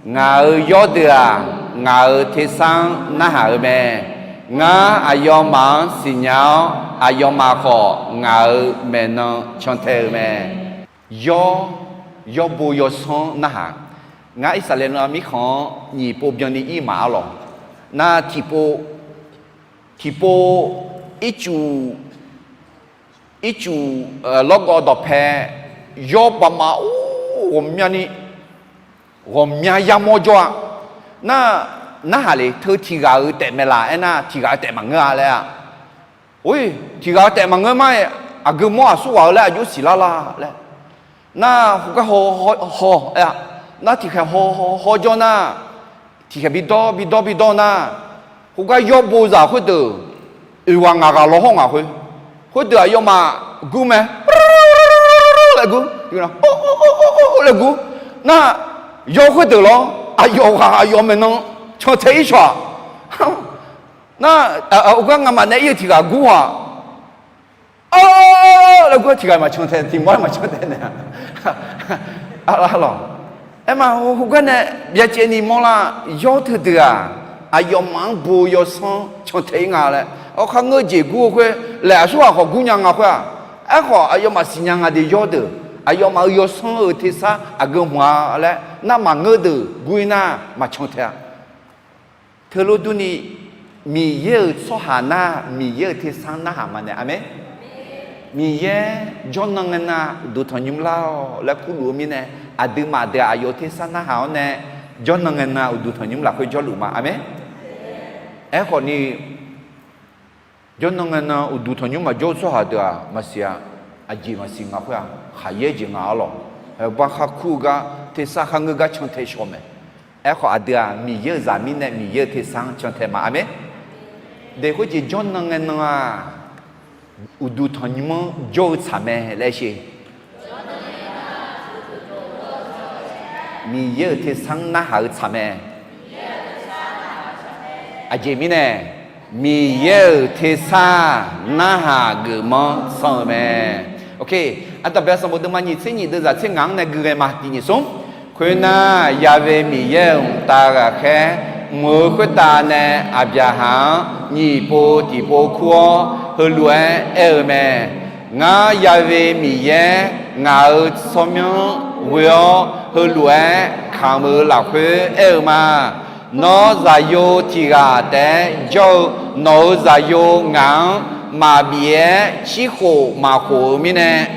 ngaq-euq yawrdeuq-aq, ngaq-euq tersar-anr narhaq-eu mae. Ngar aqyawfmaf-anr siqnya-awr, aqyawfmaf khawf ngaq-euq maeqnan cantae-eu mae. Yawr, yawrbo yawsanr narhaq. Ngar Irsaqleqlav mirkhanq-anr nyiq pov byanni ir maf-ar lawq. Nar tiqpov, tiqpov ircuf, ircuf lawrgawv dawqpae yawr baqmaf-or ghawqmyani, ghawqmya yamawr jawr-a. Nar, narhaq le teu tiq ghaq-euq taef maeqlaf aernar, tiq ghaq-euq taef maqngeur-a laer-a. Or, tiq ghaq-euq taef maqngeur mar-aer, aqgeu mawr aqsur ghaq-eu laer aqjox siqlar la laer. Nar heugar haw, haw, haw, aer-a. Nar tiqkhaeq haw, haw, haw jawr nar, tiqkhaeq bidawr, bidawr, bidawr nar, khoergar yawr bo zaq khoerdeuq, oeq ghaq ngaq ghaq lawr hawr ngaq khoer, khoerdeuq aqyawfmaf gur mae. Laer gur, laer gur. Nar, yawr khoerdeuq lawr, aqyawf ghaq aqyawf maeqnan cantae ir shawq-aq. Nar, oeq gar ngamaf nae ir-eu tiq ghaq gur-aq, laer gur tiq ghaq maqcan tae, tiq mawr-aer maqcan tae naeq-a. Aerma, heugar nae byacaevni mawrlar, yawr teudeuq-aq, aqyawfmaf-anr bo yawsanr cantae ir nga laer, awr khar ngeur jeq gur-eu khoer, laeq aqsur ghaq khawf gur nya nga khoer-aq, aerkhawf aqyawfmaf siqnya nga de yawr deuq, aqyawfmaf-euq yawsanr-euq tersar aqgeu hmq-a laer nar maqngeur deuq gur ir nar maqcan tae-a. Teulof durni, Miqyaer-euq tsawrhaq nar, Miqyaer-euq tersar narhaq maqnaeq. Aqmeq. Miqyaer jawrnan ngae nan uqduq tanqnymr lar-awq laer kurluf-eu mirnae, aqduimaf deuq-aq aqyawf-euq tersar narhaq-awr nae, jawrnan ngae nan uqduq tanqnymr lafkhoer jawrluf ma. Aqmeq. Aerkhawf ni, jawrnan ngae nan uqduq tanqnymr maqjawr-eu tsawrhaq deuq-aq maqsiq-a. Aqjeq maqsiq nga khoer-aq, khaqyaer jeq nga-ar lawq. Haeq bar khar kur-eu gar, tersar khar ngeur gar cantae shaw mae. Aerkhawf aqdui-aq Miqyaer-euq zaq mirnae Miqyaer-euq tersar-anr cantae ma. Aqmeq. Daef khoerjeq jawrnan ngae nan-aq, uqduq tanqnymr-anr jawr-eu tsaq mae laer sher. Miqyaer-euq tersar-anr narhaq-eu tsaq mae. Aqjeq mirnae, Miqyaer-euq tersar narhaq geufmanr sanr-eu mae. Ardanqbae sanqbof deuvma nyiq tser nyiq deuvzaq tser ngaq-anr nae gui ghae ma. Tiq nyiq smr. Khoernar, Ya've Miqyaer-euq mqtav ghaqkhaer mq-eu khoertav nae Aqbyaqhaq-anr nyiq pov tiq pov kur-awr, heulof-aer aer-eu mae. Ngar Ya've Miqyaer ngaq-euq tsawrmyanr ghoe-awr, heulof-aer kamq-eu lafkhoer aer-eu ma. Nawr, zaqyo tiq ghaq taef-aer jawr-eu nawq-euq zaqyo ngaq-anr maqbif-aer cirkhof maqkhof-eu mirnae,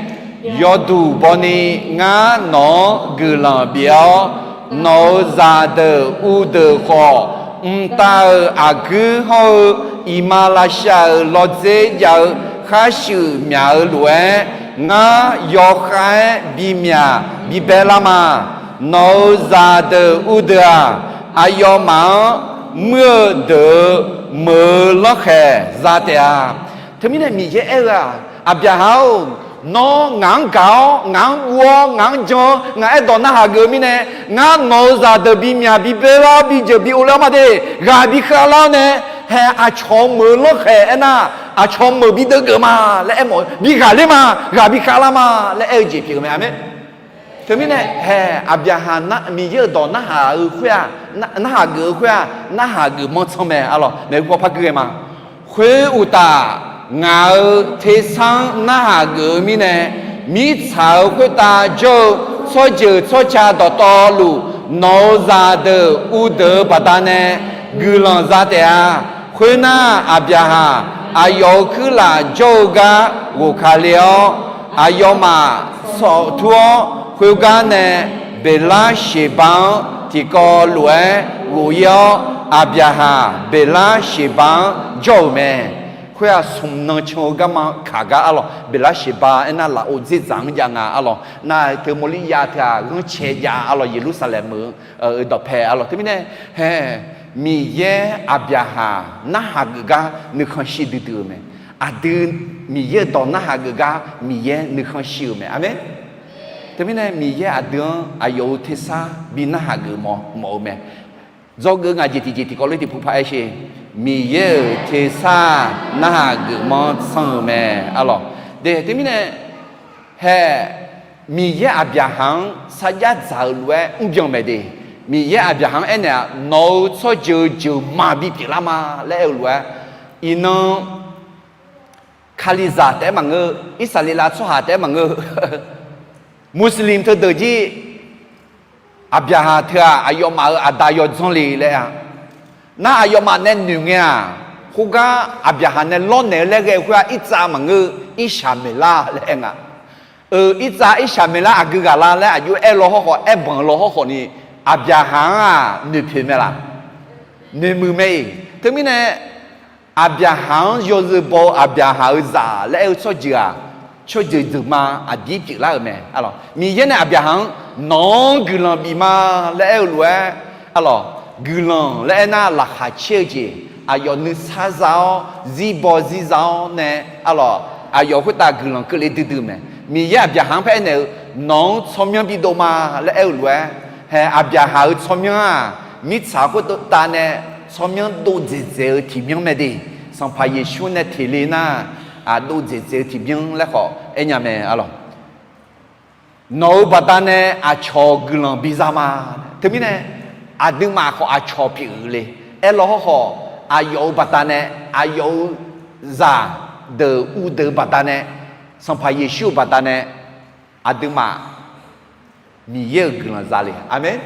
yawduq bawni ngar nawq-anr guiqlanq bif-awr, nawq-euq zaqdeuq uvdeuq khawf, mqtav-euq aqguir hawr-eu iqmalavshav-euq lawdzer jav-eu khar shuif myaq-eu lof-aer, ngar yawkhav-aer bimyaq bibae lar ma. Nawq-euq zaqdeuq uvdeuq-aq, aqyawfmaf-anr muir-eu deuq-euq meuq-eu lanrkhaeq za taef-a. Teumirnae Miqyaer aer-eu-aq, Aqbyaqhaq-or, nawr ngaq-anr gaq-awr, ngaq-anr guv-awr, ngaq-anr jan-awr, ngaq aerdawq narhaq geuf-eu mirnae, ngar nawq-euq zaqdeuq bimyaq bibae lar-awr, bijeuq bi ovler-awr ma de, ghaq bi khav lar-awr nae, hae aqcawq-eu meuq-eu lanrkhaeq aernar, aqcawq-eu meuq bi deuvgeuf ma laer aermawf-eu, bi ghaqler ma, ghaq bi khav lar ma laer aer-eu jeq pyeuf-eu mae. Aqmeq. Teumirnae hae Aqbyaqhaq Miqyaer-euq dawq narhaq-eu khoer-aq, narhaq geuf-eu khoer-aq, narhaq geuf manr tsanr mae. Arlawq, maeqhu paw par gui ghae ma. Khoeruqtaf, ngaq-euq tersar-anr narhaq geuf-eu mirnae, mirtsaq-euq khoertav jawr-eu tsawrjeuq tsawrca dawqtawvluf, nawq-euq zaqdeuq uvdeuq-eu baqdanae guiqlanq za taef-a. Khoernar, Aqbyaqhaq aqyawf-euq kuirlaf jawr-eu gar ghof ka le-awr, aqyawfmaf sawf tur-awr, khoergar nae Beqlar Sheqba-anr tiqkawv lof-aer ghof-ir-awr, Aqbyaqhaq Beqlar Sheqba-anr jawr-euq mae. Khoer-aq, smq nan can-eu garma kaq gar arlawq, Beqlar Sheqba aernar lafov dzerdzaq-anr jav nga arlawq. Nar teu mawrlir ya teu-aq ghanrcae jav arlawq, Yeqlursaqlaeq meuq-eu dawqpae arlawq. Teumirnae hae Miqyaer Aqbyaqhaq narhaq geuf gar nuikhanr shir duidui-eu mae. Aqdui Miqyaer-euq dawq narhaq geuf gar Miqyaer nuikhanr shir-euq mae. Aqmeq. Teumirnae Miqyaer aqdui-anr aqyawf-euq tersar bi narhaq geuf mawf-eu mae. Dzawgeuf ngaq jeq tiqjeq tiqkawv lof tiqpov paq-aer sher. Miqyaer-euq tersar narhaq geuf manr tsanr-eu mae. Arlawq, de teumirnae hae Miqyaer Aqbyaqhaq-anr sarjax dzaq-eu lof-aer mrbyan mae de. Miqyaer Aqbyaqhaq-anr aernaeq-aq, nawq-euq tsawrjeuq-eu jeuq maq bipyeuf lar ma laer aer-eu lof-aer, iqnan Kalizaq taef-aer maqngeur, Irsaqleqlav tsawrhaq taef-aer maqngeur, Muslim teudeuq jir Aqbyaqhaq teu-aq aqyawfmaf-euq aqda yawdzanr le laer-a. Nar aqyawfmaf nae noeq ngae-aq, khoergar Aqbyaqhaq nae lawrnaeq-eu laer ghae-eu khoer-aq, Irtsav maqngeur, Irsaqmeqlar laer aer nga. Eu, Irtsav Irsaqmeqlar aqgeu ghaq lar laer aqjox aer law hawrkhawf, aer banq law hawrkhawf ni, Aqbyaqhaq-anr-aq noeqpoeq mae laq? Noeqmuiq mae-iq. Teumirnae Aqbyaqhaq-anr yawzeu baw-eu Aqbyaqhaq-euq zaq laer aer-eu tsawrjeuq-aq, tsawrjeuq jeuq ma aqdir pyeuflar-euq mae. Arlawq, Miqyaer nae Aqbyaqhaq-anr nawq-anr guiqlanq bif ma laer aer-eu lof-aer, arlawq, guiqlanq laer aernar laqkhaq caer-eu jeq, aqyawf nuisar za-awr zirbaw zirza-awr nae, arlawq, aqyawf khoertav guiqlanq keuvle duidui mae. Miqyaer Aqbyaqhaq-anr paer aernaeq-eu, nawq-anr tsawrmyanr bidov ma laer aer-eu lof-aer, hae Aqbyaqhaq-euq tsawrmyanr-aq, mirtsaq khoertav nae tsawrmyanr dov dzaeqdzaeq-eu tiqmyanr mae de. Sanqpaq Yeqsur nae teq le nar, dov dzaeqdzaeq-eu tiqmyanr laer khawf aernya mae. Arlawq, nawq-euq baqdanae aqcawq guiqlanq biza ma. Teumirnae aqduimaf khawf aqcawq pyeuf-eu le. Aerlaw hawrkhawf, aqyawf-euq baqdanae, aqyawf-euq zaqdeuq uvdeuq-eu baqdanae, Sanqpaq Yeqsur-euq baqdanae, aqduimaf Miqyaer-euq guiqlanq za le. Aqmeq.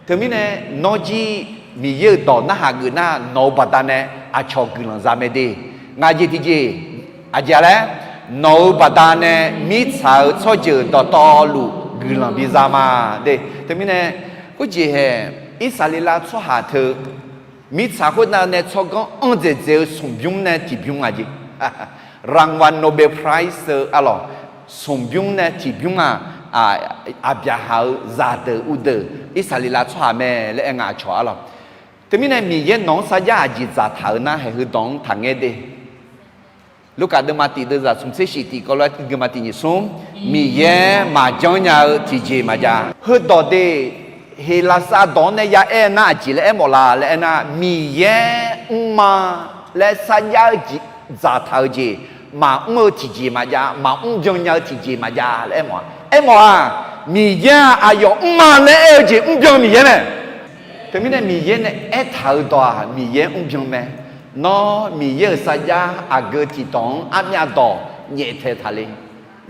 Teumirnae nawr jir Miqyaer-euq dawq narhaq geuf nar, nawq-euq baqdanae aqcawq guiqlanq za mae de. Ngaq jeq tiqjeq, aqjeq-a laer, nawq-euq baqdanae mirtsaq-euq tsawrjeuq dawqtawvluf guiqlanq biza ma de. Teumirnae khoerjeq hae, Irsaqleqlav tsawrhaq teu mirtsaq khoernav nae tsawrganr anr dzaeqdzaeq-eu smqbymr nae tiqbymr-aq jeq, รางวัลโนเบลไพรส์ eu arlawq, smqbymr nae tiqbymr-aq, Aqbyaqhaq-euq zaqdeuq uvdeuq Irsaqleqlav tsawrhaq mae laer aer nga aqcawq arlawq. Teumirnae Miqyaer nawq-anr sarjax aqjeq dzaqtaq-euq nar haeq heudawq-anr taqngaer de. Lurkaf deuvma tiq deuvzaq smqtser shif tiq kawv lof-aer guima tiq nyiq smr, Miqyaer maqjanr nya-eu tiqjeq maqjav. Heudawq de, Heqlaqsar dawq-anr nae ya aer nar aqjeq laer aermawf la laer aernar, Miqyaer mrma laer sarjax-eu jeq, dzaqtaq-eu jeq, maqmr-eu tiqjeq maqjav, maqmr byan nya-eu tiqjeq maqjav laer aermawf-a. Aermawf-aq, Miqyaer-aq aqyawf mrma laer aer-eu jeq mrbyan Miqyaer mae. Teumirnae Miqyaer nae aertaq-euq dawq-aq Miqyaer mrbyan mae. Nawr Miqyaer-euq sarjax aqgeu tiqdawq-anr armyav dawq nyaeftaeq taq le.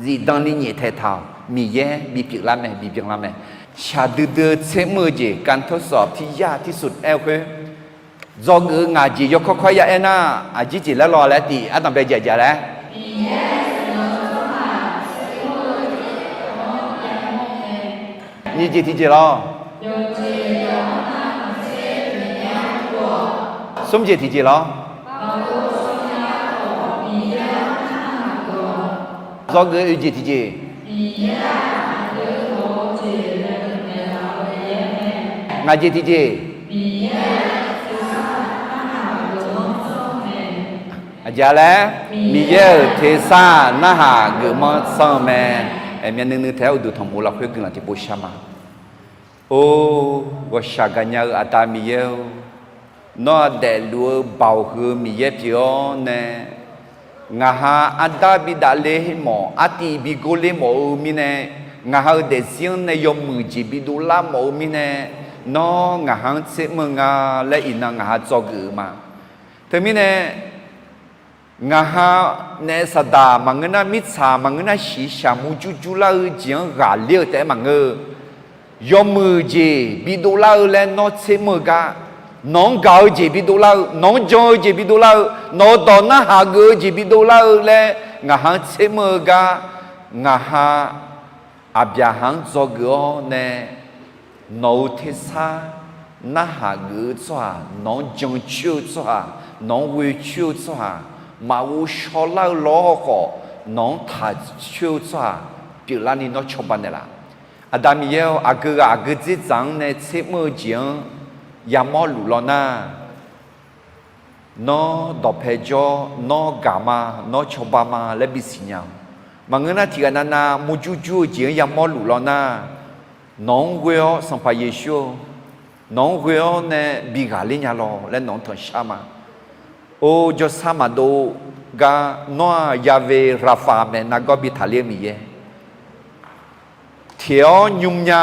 Zifdan ni nyaeftaeq taq-awq. Miqyaer bipyeuf lar mae, bibyan lar mae. Shaqdui dui-eu tser mr-eu jeq การทดสอบที่ยากที่สุด aer-eu khoer, dzawgeuf-eu ngaq jeq yawkawr kawr ya aer nar, aqjir jeq laer law laer tiq ardanq bae jaq jaq laer. Nyiq jeq tiqjeq lawr. Smr jeq tiqjeq lawr. dzawgeuf-eu oeq jeq tiqjeq. Ngaq jeq tiqjeq. Aqjeq laer, Miqyaer-euq tersar narhaq geufmanr sanr-eu mae. Myavnuiv nuiv taef-aer uqduq tanqmoq lafkhoer guiqlanq tiqpov shar ma. Or, ghawqshaq gaqnya-eu Aqda Miqyaer-or, nawr-aq daefluf-eu baoq huiq-eu Miqyaer pyeuf-awr nae, ngaqha ardav bidaf le mawf, artiv bigor le mawf-eu mirnae, ngaqha-euq daefzir-anr nae yawmuiq jeq bidov lar mawf-eu mirnae, nawr ngaqha-anr tsermr-eu nga laer iqnan ngaqha dzawgeuf-eu ma. Teumirnae, ngaqha naef saqdaq maqngeur nar, mirtsaq maqngeur nar, shiqshaq murjur jur lar-eu jeq-anr ghaqler-eu taef-aer maqngeur-eu, yawmuiq jeq bidov lar-eu laer nawr tsermr-eu gar, nawq-anr gaq-eu jeq bidov lar-eu, nawq-anr jan-eu jeq bidov lar-eu, nawq-euq dawq narhaq geuf-eu jeq bidov lar-eu laer ngaqha-anr tsermr-eu gar, ngaqha Aqbyaqhaq-anr dzawgeuf-awr nae, nawq-euq tersar narhaq geuf-eu tsawrhaq, nawq-anr jancoer-eu tsawrhaq, nawq-anr ghoecoer-eu tsawrhaq, maqghov shawlar-eu lawr khawf, nawq-anr taqcoer-eu tsawrhaq pyeuflarni nawr cawba naeqlaf. Aqda Miqyaer-or, aqgeu ghaq aqgeu dzerdzaq-anr nae tsermr-eu jeq-anr yamawr luf law nar, nawr dawqpae jawr, nawr gaq ma, nawr cawba ma laer bisiq nya-awq. Maqngeur nar, tiqghaq navnav murjur jur-eu jeq-anr yamawr luf law nar, nawq-anr ghoe-awr Sanqpaq Yeqsur-or, nawq-anr ghoe-awr nae bi ghaqler nya lawq laer nawq-anr tanqshar ma. Or, jawrsar maqdov gar nawr-aq Yahweh Rapha mae, nargawr bi taqler-eu Miqyaer. Teq-awr nymr nya,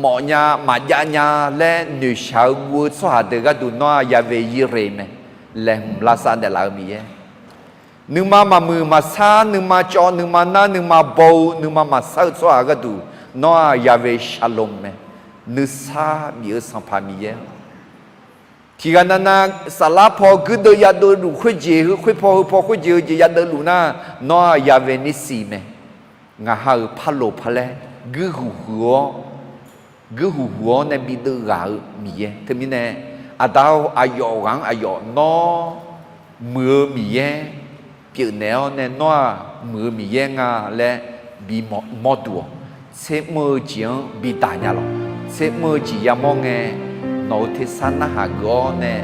mawf nya, maqjav nya laer noeqshaq-eu guv-eu tsawrhaq deuq gharduq nawr-aq Yahweh Yire mae, laeqhmq lavsav naeqlaf-eu Miqyaer. Nuima maqmuiq maqsar, nuima cawv, nuima nar, nuima baw-eu, nuima maqsar-eu tsawrhaq gharduq nawr-aq Yahweh Shalom mae, nuisar bif-eu Sanqpaq Miqyaer. Tiqghaq navnav saflar paw guirdeuv yadeuv luf khoerjeq heu khoerpaw heupaw khoerjeq heujeq yadeuv luf nar, nawr-aq Yahweh Nissi mae. Ngaqha-euq parloq palaer guirhuq huiq-awr, guirhuq huiq-awr nae bideuv ghaq-eu Miqyaer. Teumirnae, Aqda-or, aqyawf ghaq-anr aqyawf nawr muiq-eu Miqyaer pyeufnaeq-awr nae nawr-aq muiq-eu Miqyaer nga laer bimawr duq-awq. Tsermr-eu jeq-anr bidaq nya lawq. Tsermr-eu jeq yamawr ngae, nawq-euq tersar narhaq geuf-awr nae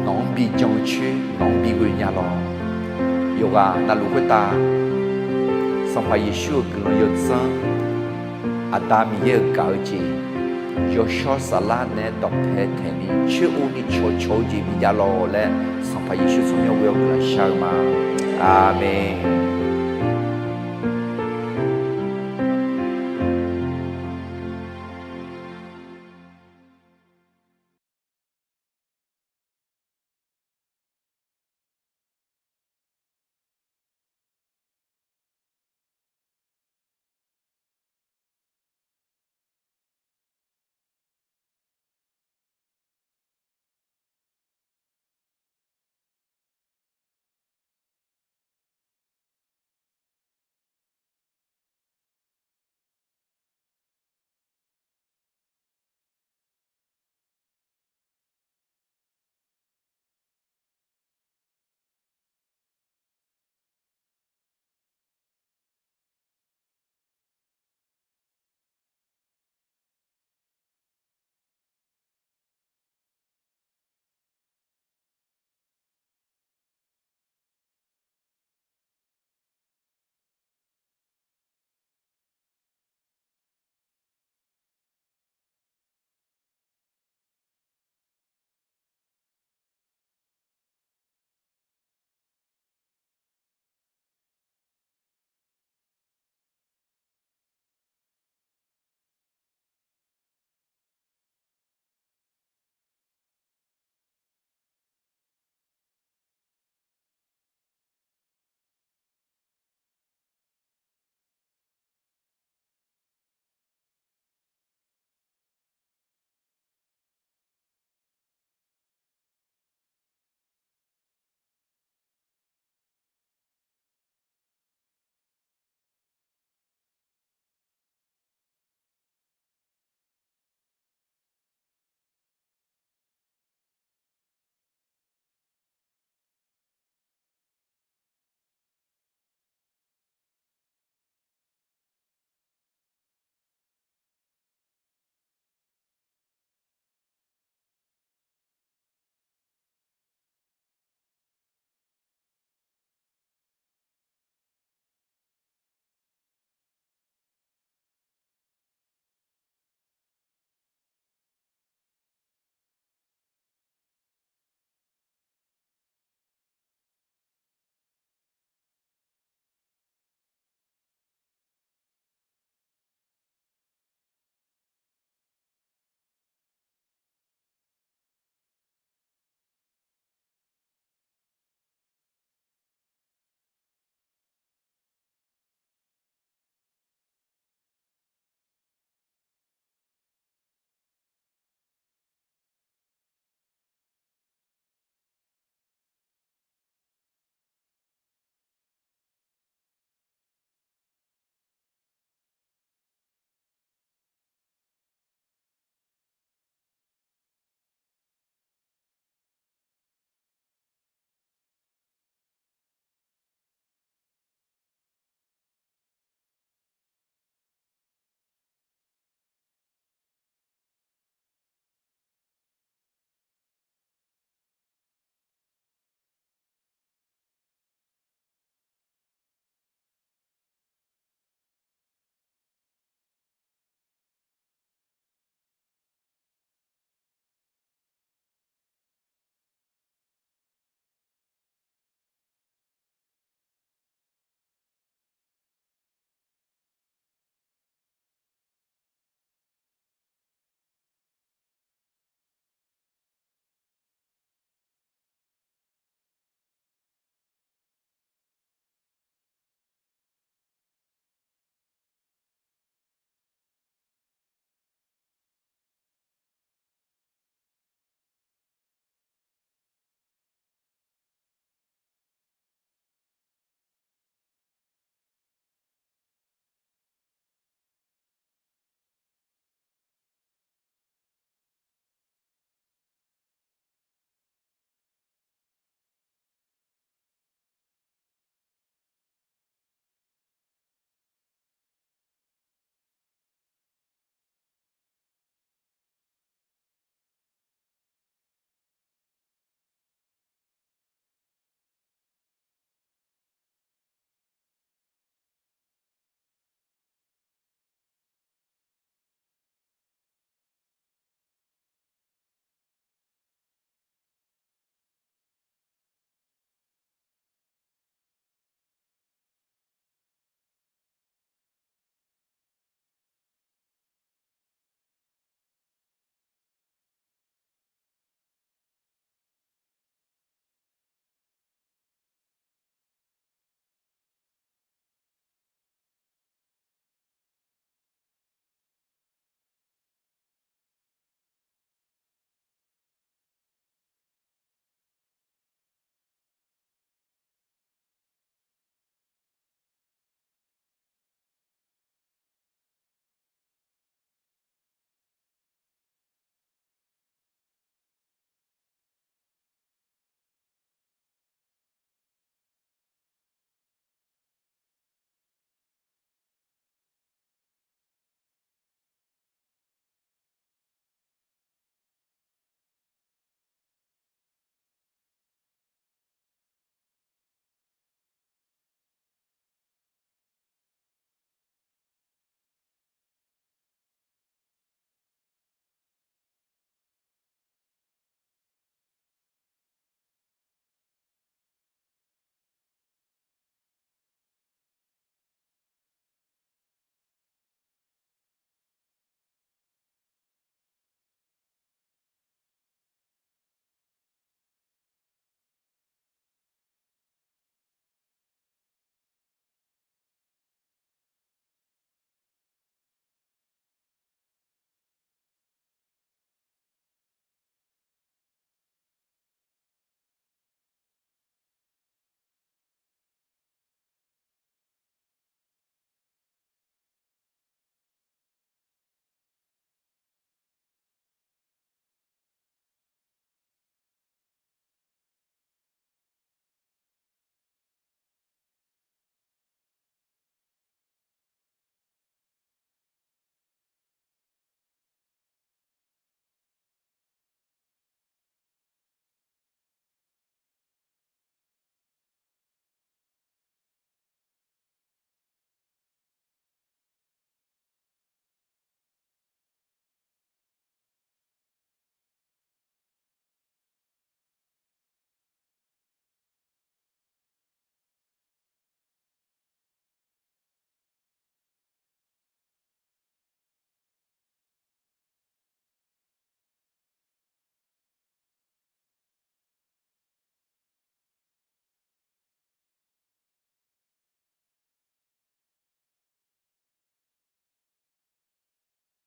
nawq-anr bijan coer, nawq-anr bighoe nya lawq. Yawqghaq navluf khoertav Sanqpaq Yeqsur-euq guiqlanq yawdzanr, Aqda Miqyaer-euq gaq-eu jeq, yawshawr saflar nae dawqpae taeqni coer-eu ni cawqcawq-eu jeq bijav lawq laer Sanqpaq Yeqsur tsawrmyanr ghoe-awr guiqlanq shar-eu ma. Aqmeq.